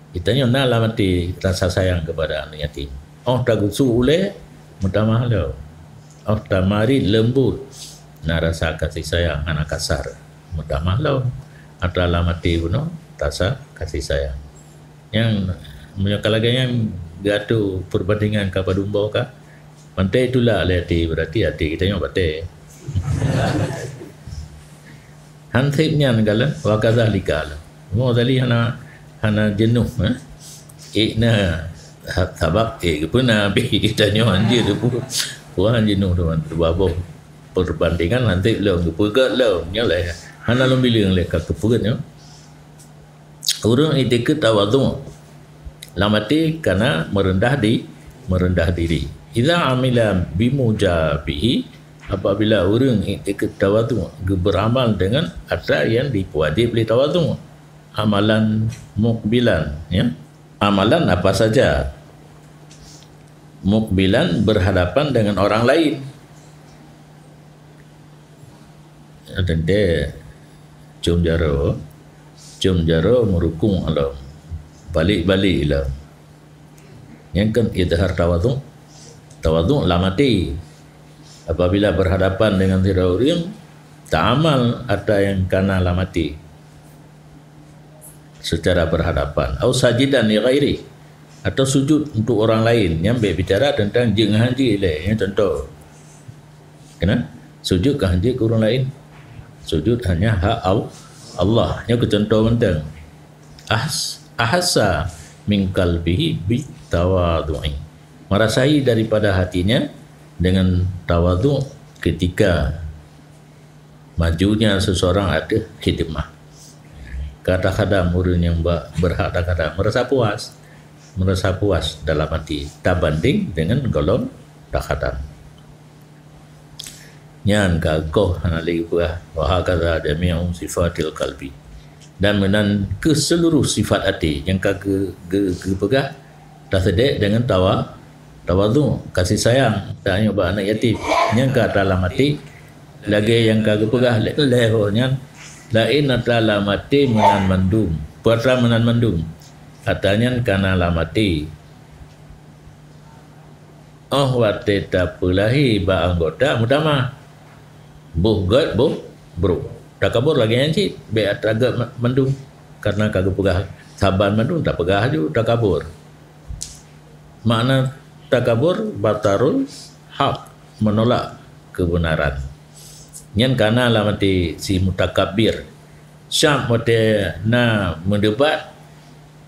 Kita nyoe na lam até rasa sayang kepada anak yatim. Oh, tagusu ulée, meutamah lom. Oh, tamarit lembut, na rasa kasih sayang, hana kasar, meutamah lom. Atra lam até bunoe, rasa kasih sayang. Nyang meunyoe ka lagée nyan geuatô perbandingan ka padum boh ka, pantai tulak lé até, berarti até kita nyoe batée. Hansip nyan galak, wa kadzalika lah. Muzali hana, hana jenuh, eh. Eh, na, ha-, sabab, eh, geupeuna habéh kita nyoe anjir tu. Wah, jenuh tu, teuma boh perbandingan hansip lom, geupeugét lom. Nyoe lé, hana lom bileung lé ka geupeugét nyoe. Ureuëng itikeuet tawadhu lam até kana meureundah di, meureundah diri. Idza amila bimujabihi, apabila ureuëng itikeuet tawadhu geuberamal dengan atra nyang dipeuwajéb lé tawadhu, amalan mukbilan, ya. Amalan apa saja. Mukbilan berhadapan dengan orang lain. Teuntée com jaroe, com jaroe meurukung lom, balik-balik lom. Nyan kan izhar tawadhu, tawadhu lam até. Apabila berhadapan dengan sidroe ureuëng, taamal atra nyang kana lam até. Secara berhadapan, au sajidan li ghairi, atau sujud untuk orang lain, nyan bék bicara tentang jeuet ngon hanjeuet lé, nyan contoh. Kena sujud ka hanjeuet keu ureuëng lain. Sujud hanya hak Al-, Allah. Nyoe keu contoh mantong. Ahs-, ahassa min qalbihi bi tawadhu'i. Merasai daripada hatinya dengan tawadhu ketika majunya seseorang ateueh khidmah. Ka takhadam ureuëng nyang ba-, berhak takhadam, merasa puas. Merasa puas dalam hati tabanding dengan gohlom takhadam. Nyan ka goh hana lé geupeugah, wa hakadha jami'u sifatil qalbi. Dan meunan keu seluruh sifat até nyang ka geu-, geu-, geupeugah, taseudek deungon tawa-, tawadhu, kasih sayang, tanyoe bak aneuk yatim. Nyang ka dalam até, lagée nyang ka geupeugah lé, lé ho nyan, laén atra lam até meunan mandum. Peue atra meunan mandum? Atra nyan kana lam até. Óh watée tapeulahé bak anggota meutamah, boh gét boh brok. Takabur lagée nyan cit, bék atra gét ma-, mandum. Karena ka geupeugah saban mandum, tapeugah laju takabur. Makna takabur, batarul haq, menolak kebenaran. Nyan kana lam até si mutakabir. Siab watée na meudebat,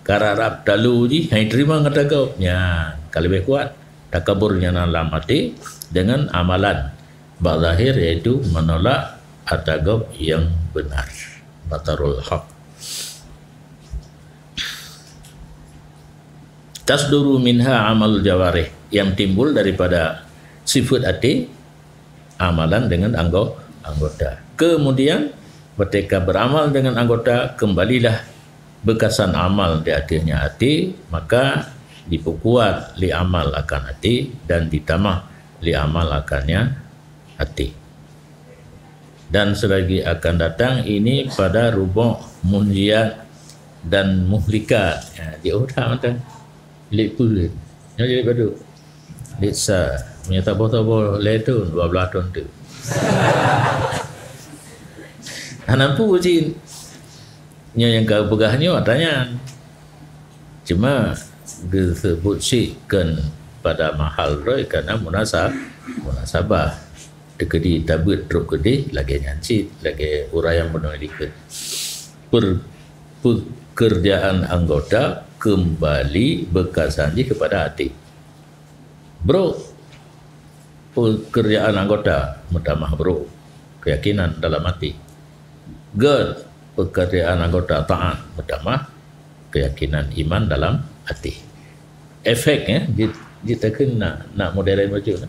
karab-rab talu jih, hai teurimong atra gob. Nyan ka leubeh kuat. Takabur nyan na lam até deungon amalan bak zahir, yaitu menolak atra gob nyang beunar. Batarul haq. Tasduru minha amal jawarih, yang timbul daripada sifat até, amalan dengan anggo-, anggota. Kemudian, ketika beramal dengan anggota, kembalilah bekasan amal di akhirnya até, maka diperkuat lé amal akan até dan ditamah lé amal akannya até. Dan selagi akan datang ini pada rubuk munjiat dan muhlikat. Ya, di udah mantap. Lek pun. Nyoe jadi baduk. Lek sa. Punya taboh-taboh leh tu, dua belas tahun tu. Hana pu cin. Nyoe nyang ka peugah nyoe ata nyan. Cuma geusebut syiek kon pada mahal droe karena munasa-, munasabah. Teukeudi tabeuet trok keudeh lagèe nyan cit, lagèe ureueng nyang bunoe likot. Per-, pekerjaan anggota kembali bekasan jih kepada até. Brok, pekerjaan anggota meutamah brok, keyakinan dalam até. Gèt, pekerjaan anggota taat meutamah keyakinan iman dalam até. Efek, ya, jit, jit takheun nak, nak modern bacut.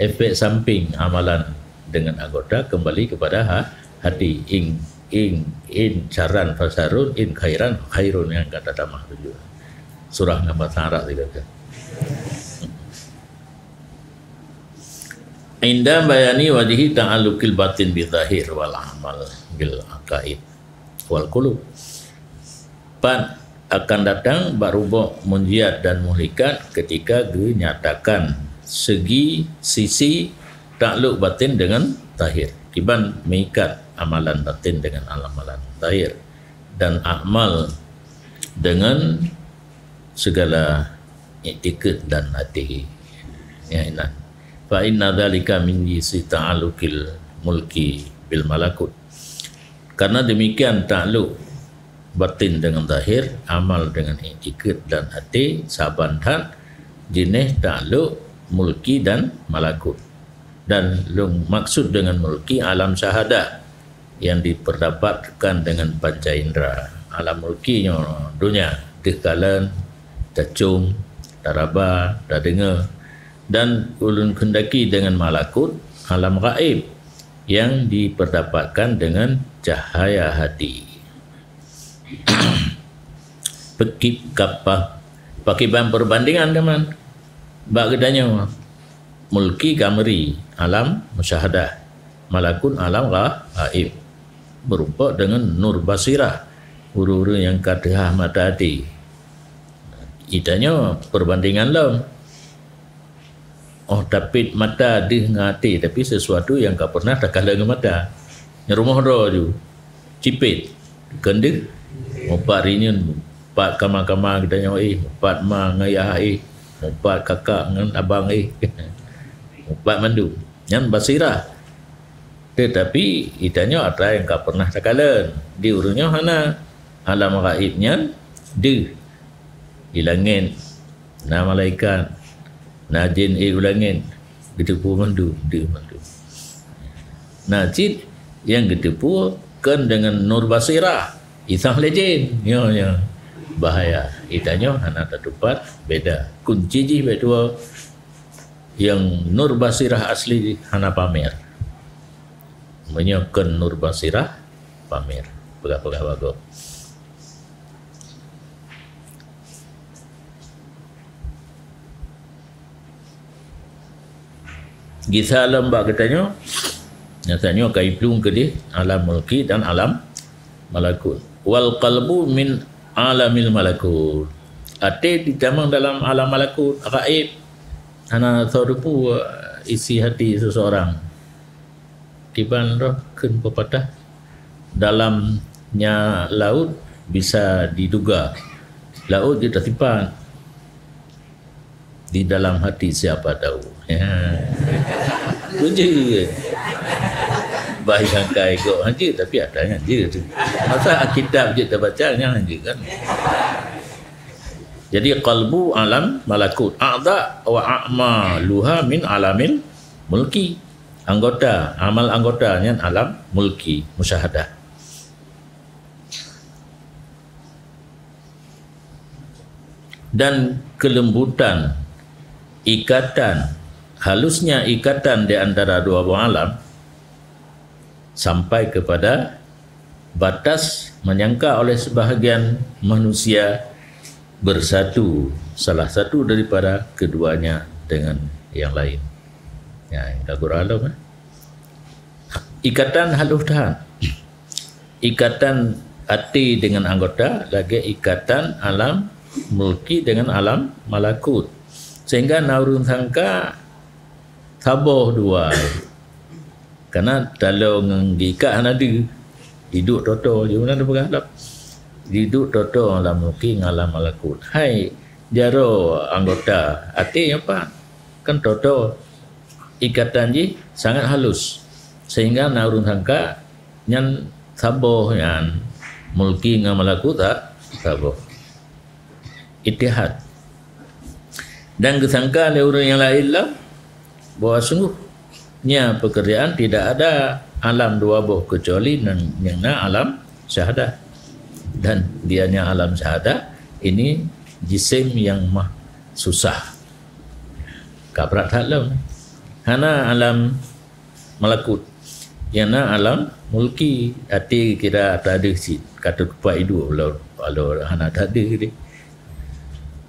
Efek samping amalan dengan anggota kembali kepada ha-, hati. In, in, in syarran fa syarrun, in khairan khairun, nyang ka tatamah tuju. Surah ngon bahasa Arab juga kan. Inda bayani wajhi ta'alluqil batin bi zahir wal amal bil aqaid wal qulub. Pat akan datang bak rubuk munjiat dan muhlikat ketika geunyatakan segi sisi takluk batin dengan zahir. Kiban meuikat amalan batin dengan amalan zahir dan amal dengan segala iktikad dan hati. Ya, inan. Fa inna dzalika min jinsi ta'alluqil mulki bil malakut. Karena demikian takluk batin dengan zahir, amal dengan iktikad dan hati, saban that jeunèh takluk mulki dan malakut. Dan lôn maksud dengan mulki alam syahadah yang diperdapatkan dengan panca indera. Alam mulki nyoe donya, teuh kalon, tacôm, taraba, tadeungoe, dan ulôn keundaki dengan malakut, alam gaib, yang diperdapatkan dengan cahaya hati. Peki-, kapa-, pakiban perbandingan teman. Bak geutanyoe, mulki kamri, alam musyahadah, malakut alam gha-, ghaib, berumpok dengan nur basirah, ureueng-ureueng nyang ka teuhah mata até. Geutanyoe perbandingan lom. Oh, tapit mata deuh ngon até, tapi sesuatu nyang ka pernah takalon ngon mata. Nyan rumoh droe ju. Cipet. Kon deuh. Mupat rinyun, mupat kama-kama geutanyoe éh, mupat ma ngon yah éh, mupat kakak ngon abang éh. Mupat mandum. Nyan basirah. Tetapi, geutanyoe atra nyang ka pernah takalon. Di ureueng nyoe hana. Alam gaib nyan deuh. Di langét na malaikat, na jén éh u langét, geuteupeue mandum, deuh mandum. Na cit nyang geuteupeue kon deungon nur basirah, isam lé jén. Nyoe, nyoe bahaya. Geutanyoe hana tatupat beda. Kunci jih bak dua, nyang nur basirah asli jih hana pamer. Meunyoe kon nur basirah, pamer. Peugah-peugah bagoe. Gisa lom bak geutanyoe, nyang tanyoe ka iplueng keudeh alam mulki dan alam malakut. Wal qalbu min alamil malakut. Até jitamong dalam alam malakut, gaib. Hana soe teupeue isi hati seseorang. Kiban roh kheun peupatah, dalamnya laut bisa diduga, laut jeuet tasipat. Di dalam hati siapa tahu. Ya. Beujeuet. Bah nyang ka igok han jeuet, tapi ata nyan jeuet. Masa Alkitab jeuet tabaca, nyan han jeuet kan? Jadi, qalbu alam malakut, a'dha wa a'maluha min alamil mulki. Anggota, amal anggota nyan alam mulki, musyahadah. Dan kelembutan ikatan, halusnya ikatan di antara dua buah alam, sampai kepada batas menyangka oleh sebahagian manusia bersatu salah satu daripada keduanya dengan yang lain. Ya, dah gurau lom, eh. Ikatan halus that. Ikatan até dengan anggota lagée ikatan alam mulki dengan alam malakut. Sehingga na ureuëng sangka saboh dua. Karena taloe ngon geuikat hana deuh. Iduek toto je, meunan teupeugah lom. Iduek toto alam mulki ngon alam malakut. Hai jaroe anggota até nyan pat. Kan toto ikatan jih sangat halus. Sehingga na ureuëng sangka nyan saboh nyan mulki ngon malakut sa-, saboh. Ittihad. Dan geusangka lé ureuëng nyang laén lom bahwa sungguhnya pekerjaan tidak ada alam dua boh kecuali nan, nyang na alam syahadah. Dan dianya alam syahadah ini jisim yang mah susah. Ka brat that lom. Hana alam malakut. Nyang na alam mulki, até kira tadeuh cit, ka teukupat iduek, walau, walau hana tadeuh deh.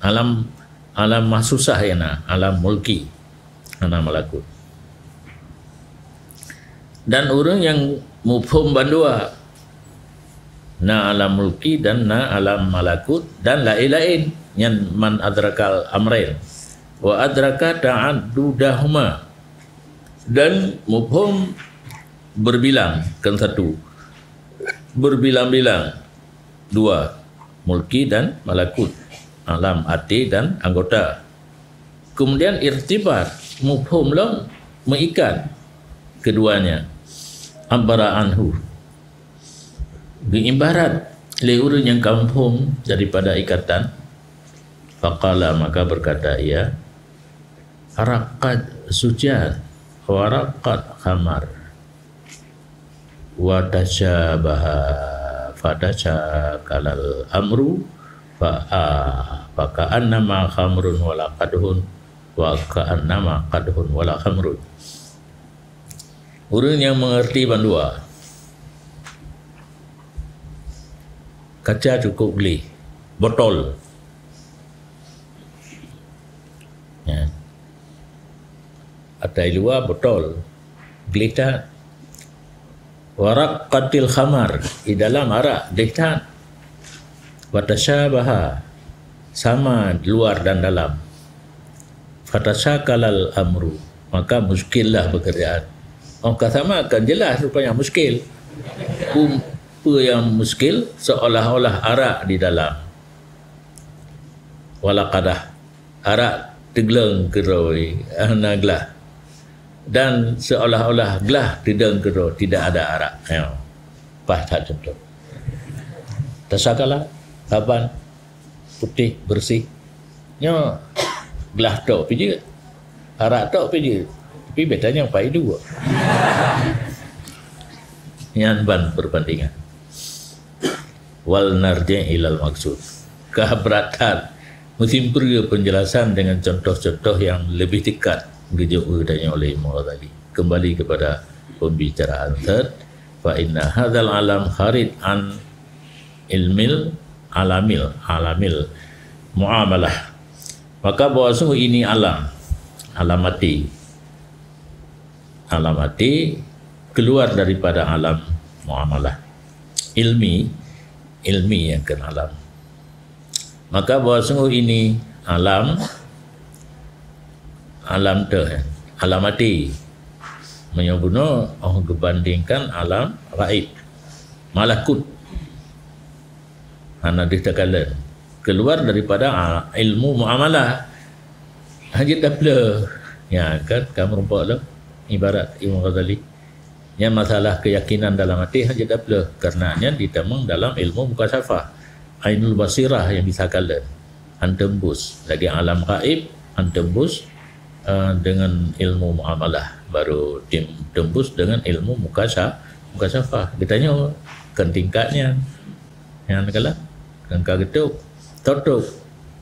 Alam, alam mah susah nyang na, alam mulki, hana malakut. Dan ureuëng nyang muphom bandua, na alam mulki dan na alam malakut dan laén-laén, nyan man adrakal amrain wa adraka ta'addudahuma. Dan muphom berbilang, kan satu. Berbilang-bilang, dua. Mulki dan malakut, alam até dan anggota. Kemudian irtibat, muphom lom meuikat keduanya. Abbara anhu. Geuibarat lé ureuëng nyang ka muphom daripada ikatan. Faqala, maka berkata ia, "Raqqat zujan, wa raqqat khamar, wa tasyabaha, fatasyakalal amru, fa, a, fa ka'annama khamrun wala qadhun, wa ka'annama qadhun wala khamrun." Ureuëng nyang mengerti bandua, kaca cukup gleh, botol. Ya. Atai luwa botol, gleh that. Wa raqqatil khamar, di dalam arak gleh that. Wa tasyabaha, sama luar dan dalam. Fatasyakalal amru, maka muskillah pekerjaan. Oh, ka sama kan jelas rupanya muskil. Pun peue nyang muskil seolah-olah arak di dalam. Wala qadah, arak teugleng keudroe, hana glah. Dan seolah-olah glah teudong keudroe, tidak ada arak. Ya. Paih that contoh. Tasyakala, saban, putéh, beureuséh. Nyoe glah tok pih jeuet. Arak tok pih jeuet. Tapi beda nyang pai dua. Nyan ban perbandingan. Wal narji' ilal maqsud. Ka brat that. Meusimpeue penjelasan dengan contoh-contoh yang lebih dekat geujok geutanyoe oleh Imam Ghazali. Kembali kepada pembicaraan third, fa inna hadzal alam kharij an ilmil alamil, alamil muamalah. Maka bahwa sungguh ini alam, alam até. Alam até keluar daripada alam muamalah. Ilmi, ilmi nyang keunan alam. Maka bahwa sungguh ini alam, alam teu, alam até. Meunyoe bunoe, oh, geubandingkan alam gaib, malakut. Hana deuh takalon. Keluar daripada, ah, ilmu muamalah. Hana jeuet tapeuleueh. Ya kan, ka meurumpok lom ibarat Imam Ghazali. Nyan masalah keyakinan dalam até hana jeuet tapeuleueh. Karena nyan jitamong dalam ilmu mukasyafah. Ainul basirah nyang bisa kalon. Han teumbus. Lagée alam gaib, han teumbus, eh, dengan ilmu muamalah. Baru tim-, teumbus dengan ilmu mukasya-, mukasyafah. Geutanyoe kon tingkat nyan. Nyan kalon, nyang ka geutôb, tôb-tôb.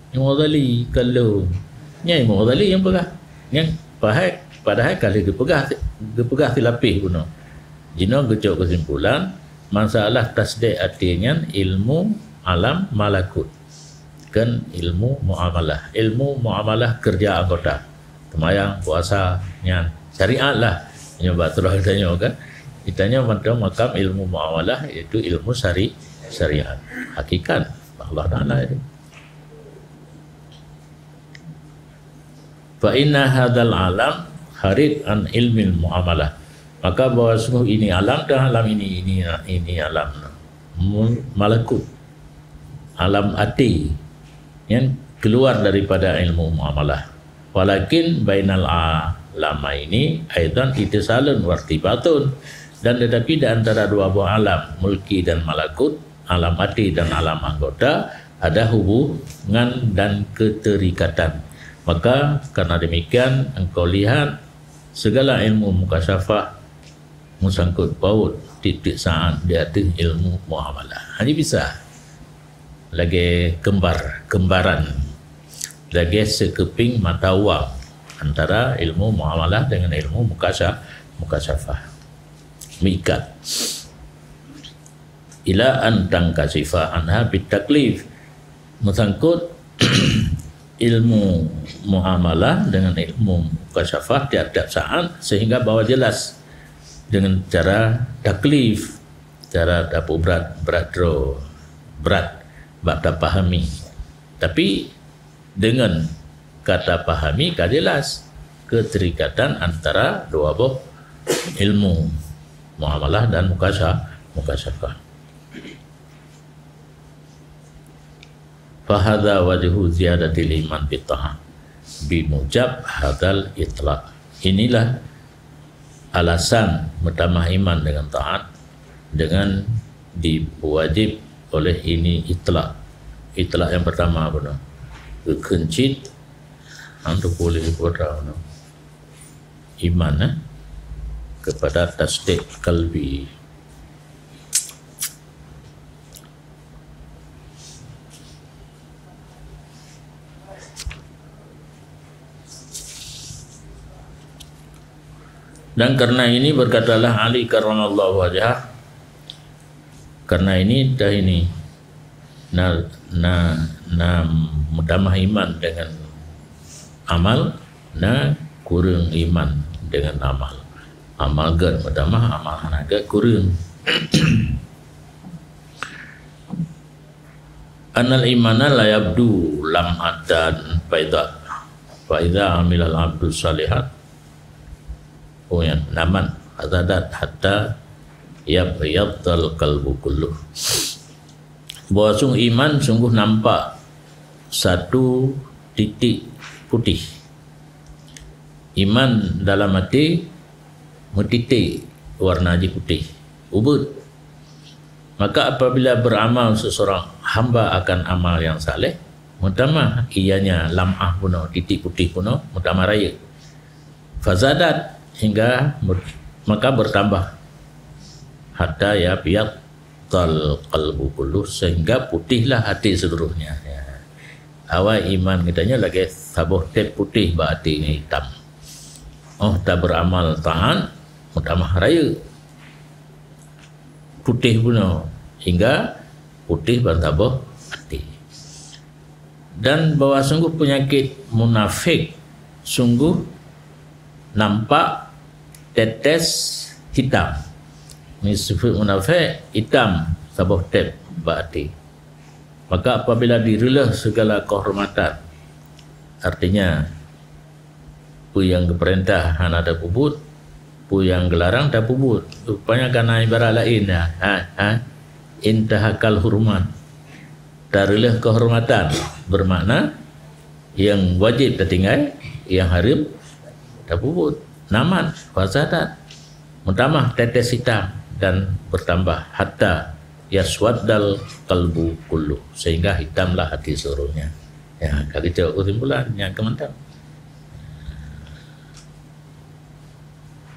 Imam Ghazali, kalau nyan Imam Ghazali nyang peugah. Nyan padahai, padahai ka lheueh geupeugah, geupeugah silapeh bunoe. Jinoe geucok keusimpulan, masalah tasdiq até nyan ilmu alam malakut. Kan ilmu muamalah. Ilmu muamalah kerja anggota. Seumayang, puasa, nyan syariat lah. Nyoe bak troh tanyoe kan. Tanyoe mantong makam ilmu muamalah, iaitu ilmu syari-, syariat. Hakikat Allah Taala itu. Fa inna hadzal alam kharij an ilmil muamalah. Maka bahwa sungguh ini alam dan alam ini, ini, ini alam mu-, malakut, alam até, yang keluar daripada ilmu muamalah. Walakin bainal alamaini aidan ittisalun wartibatun, dan tetapi di antara dua buah alam, mulki dan malakut, alam até dan alam anggota, ada hubungan dan keterikatan. Maka karena demikian engkau lihat segala ilmu mukasyafah meusangkut paut tiep-tiep saat di ateueh ilmu muamalah. Hanya bisa lagée kembar, kembaran, lagée seukeuping mata uang antara ilmu muamalah dengan ilmu mukasya-, mukasyafah. Meuikat. Ila an tankasyifa anha bitaklif. Meusangkut ilmu muamalah dengan ilmu mukasyafah tiap-tiap saat sehingga bahwa jelas dengan cara taklif, cara tapeuberat, berat droe, berat bak tapahami. Tapi dengan ka tapahami ka jelas keterikatan antara dua boh ilmu, muamalah dan mukasya-, mukasyafah. Fahadha wajhu ziyadatil iman bit ta'ah bimujab hadal itlaq. Inilah alasan meutamah iman dengan taat, dengan diwajib oleh ini itlaq. Itlaq yang pertama apa tu? Geukheun cit, hana teupeue lé peue atra, iman, eh, kepada tasdik kalbi. Dan karena ini berkatalah Ali karramallahu wajhah, karena ini dah ini, na, na, na meutamah iman dengan amal, na kureueng iman dengan amal. Amal gét meutamah, amal hana gét kureueng. Annal imana la yabdu lam'atan baida, fa idza amilal abdu shalihat, oh ya, namat, fazadat hatta yabyaddal qalbu kulluh. Bahwa sungguh iman sungguh nampak satu titik putih. Iman dalam hati meutitik warna jih putih, ubeut. Maka apabila beramal seseorang hamba akan amal yang saleh, meutamah ianya lam'ah bunoe, titik putih bunoe, meutamah rayeuk. Fazadat, hingga mut-, maka bertambah. Hatta yabyaddal qalbu kulluh, sehingga putihlah hati seluruhnya. Ya. Awai iman geutanyoe lagée saboh tép putih bak até nyang itam. Oh, taberamal taat, meutamah rayeuk. Putih bunoe, hingga putih ban saboh até. Dan bahwa sungguh penyakit munafik sungguh nampak tetes hitam. Ni sifat munafik hitam saboh tép bak até. Maka apabila direuleuh segala kehormatan, artinya, peue nyang geupeurintah hana tapeubuet, peue nyang geularang tapeubuet. Rupanya kana ibarat laén, ha, ha, ha. Intahakal hurmat. Tareuleuh kehormatan, bermakna nyang wajéb tatinggai, nyang hareuem tapeubuet. Namat, fazadat. Meutamah tetes hitam dan bertambah hatta yaswaddal qalbu kullu, sehingga hitamlah hati seluruhnya. Ya, ka geucok kesimpulan nyang keumantong.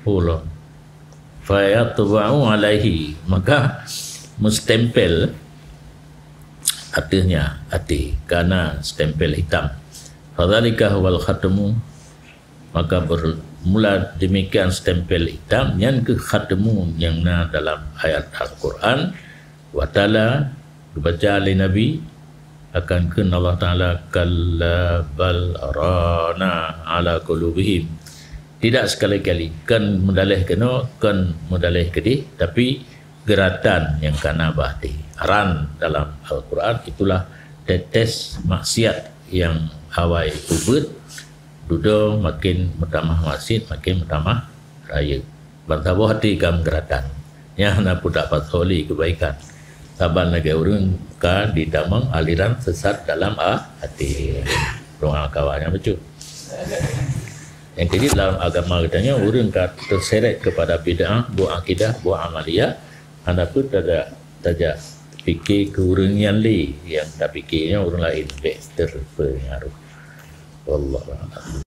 Ulôn. Fayatba'u alaihi, maka meustempel ateueh nyan até, ka na stempel hitam. Fadzalika huwal khatmu, maka bermula demikian stempel hitam, nyan keuh khatmu nyang na dalam ayat Al-Quran. Wa tala, geubaca lé Nabi, akan kheun Allah Taala, "Kalla bal rana ala qulubihim." Tidak sekali-kali, kon meudaleh keunoe, kon meudaleh keudeh, tapi geuratan nyang ka na bak até. Ran dalam Al-Quran itulah tetes maksiat nyang awai ubeuet, dudoe makin meutamah maksiat, makin meutamah rayeuk. Ban saboh até ka meugeuratan. Nyan hana peudak pasoe lé keubaikan. Saban lagée ureuëng ka ditamong aliran sesat dalam a-, até. Ruang kawan nyang bacut. Nyang keujeuet dalam agama geutanyoe, ureuëng ka terseret kepada bid'ah, buet akidah, buet amaliyah, hana peudak tajak, tajak pike keu ureuëng nyan lé, nyang tapike nyan ureuëng laén, bék terpengaruh. Wallahu a'lam.